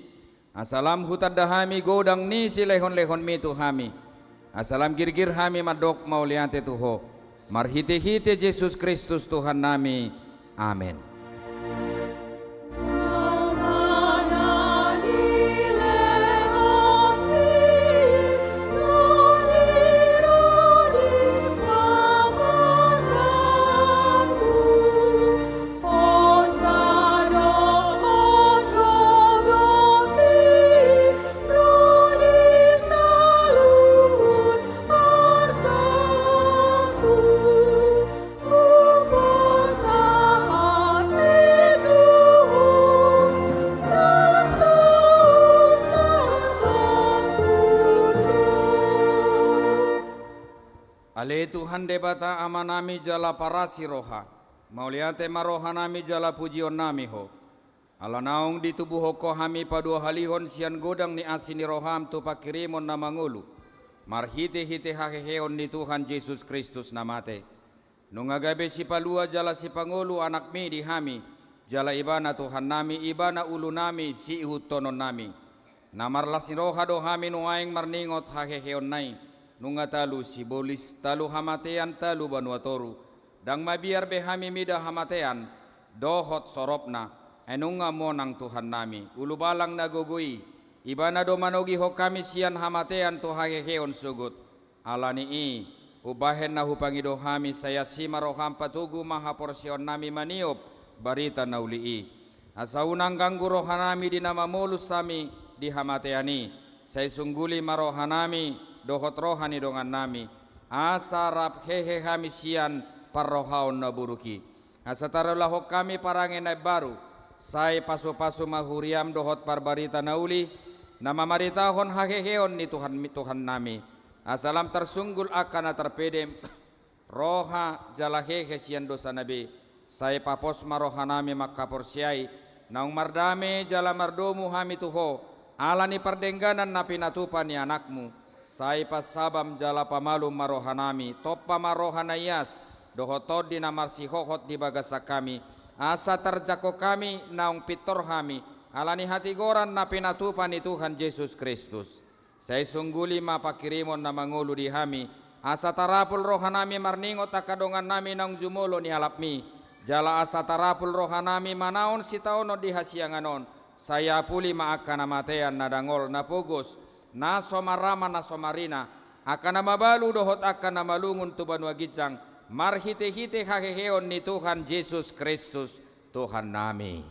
asa lam hutanda hami godang ni silehonlehonMi tu hami, asa lam girgir hami mandok mauliate tu Ho, marhitehite Jesus Kristus Tuhannami. Amen. Ale Tuhan Debata Amanami jala parasi roha, mauliate ma rohanami jala pujionnami Ho. Ala naung ditubuhon Ho hami paduahalihon sian godang ni asi ni rohaM tu panghirimon na mangolu, marhitehite haheheon ni Tuhan Jesus Kristus na mate. Nunga gabe sipalua jala sipangolu AnakMi di hami, jala Ibana Tuhannami, Ibana ulunami, siihuthononnami. Na marlas ni roha do hami nuaeng marningot haheheonna i, nunga talu sibolis, talu hamatean, talu banua toru. Ndang mabiar be hami mida hamatean dohot soropna, ai nunga monang Tuhannami, ulubalang na gogo i, Ibana do manogihon hami sian hamatean tu haheheon sogot. Ala ni i, umbahen na hupangido hami, sai asi ma rohaM, patogu ma haporseaonnami maniop barita na uli i. Asa unang ganggu rohanami di na mamolus hami di hamatean i, sai sungguli ma rohanami dohot roha ni dongannami, asa rap hehe hami sian parrohaon na buruk i. Asa tarulahon hami parange na imbaru, sai pasupasu ma huriaM dohot parbarita na uli, na mamaritahon haheheon ni Tuhan, Tuhannami. Asa lam tarsunggul angka na tarpede, roha jala hehe sian dosana be, sai papos ma rohanami mangkaporseai, naung mardame jala mardomu hami tu Ho, ala ni pardengganan na pinatupa ni AnakMu, sai pansabam jala pamalum ma rohanami, tompa ma roha na ias, dohot tondi na marsihohot di bagasan hami, asa tarjangkon hami naung pintor hami, ala ni hatigoran na pinatupa ni Tuhan Jesus Kristus. Sai sungguli ma panghirimon na mangolu di hami, asa tarapul rohanami marningot angka dongannami naung jumolo nialapMi, jala asa tarapul rohanami manaon sitaonon di hasiangan on, sai apuli ma angka na matean na dangol na pogos, na so marama na so marina, angka na mabalu dohot angka na malungun tu banua ginjang, marhitehite haheheon ni Tuhan Jesus Kristus, Tuhannami.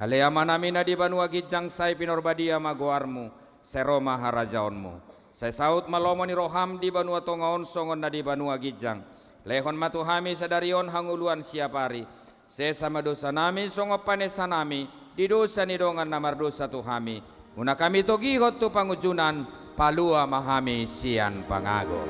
Ale Amanami na di banua ginjang, sai pinarbadia ma goarMu, sai ro ma harajaonMu. Sai saut ma lomo ni rohaM di banua tonga on songon na di banua ginjang. Lehon ma tu hami sadari on hangoluan siapari. Sesa ma dosanami songon panesanami di dosa ni dongan na mardosa tu hami. Unang hami togihon tu pangunjunan, palua ma hami sian pangago.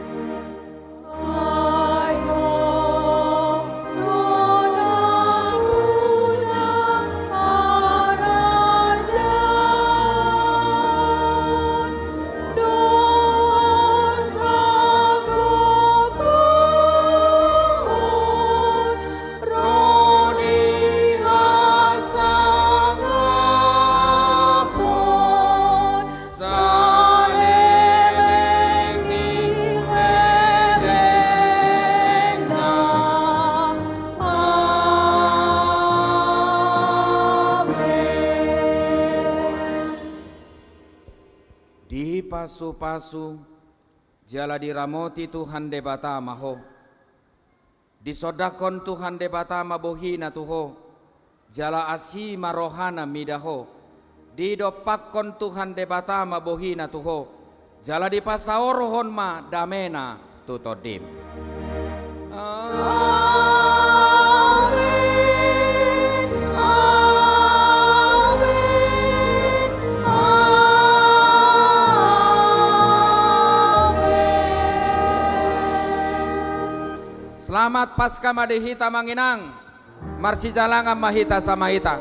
Pasu-pasu, jala diramoti Tuhan Debata ma ho. Disondangkon Tuhan Debata ma bohina tu ho, jala asi ma rohana mida ho. Didompakkon Tuhan Debata ma bohina tu ho, jala dipasaorhon ma damena tu tondim. Amen, amen, amen. Selamat Paskah ma di hita, amang inang. Marsijalangan ma hita sama hita.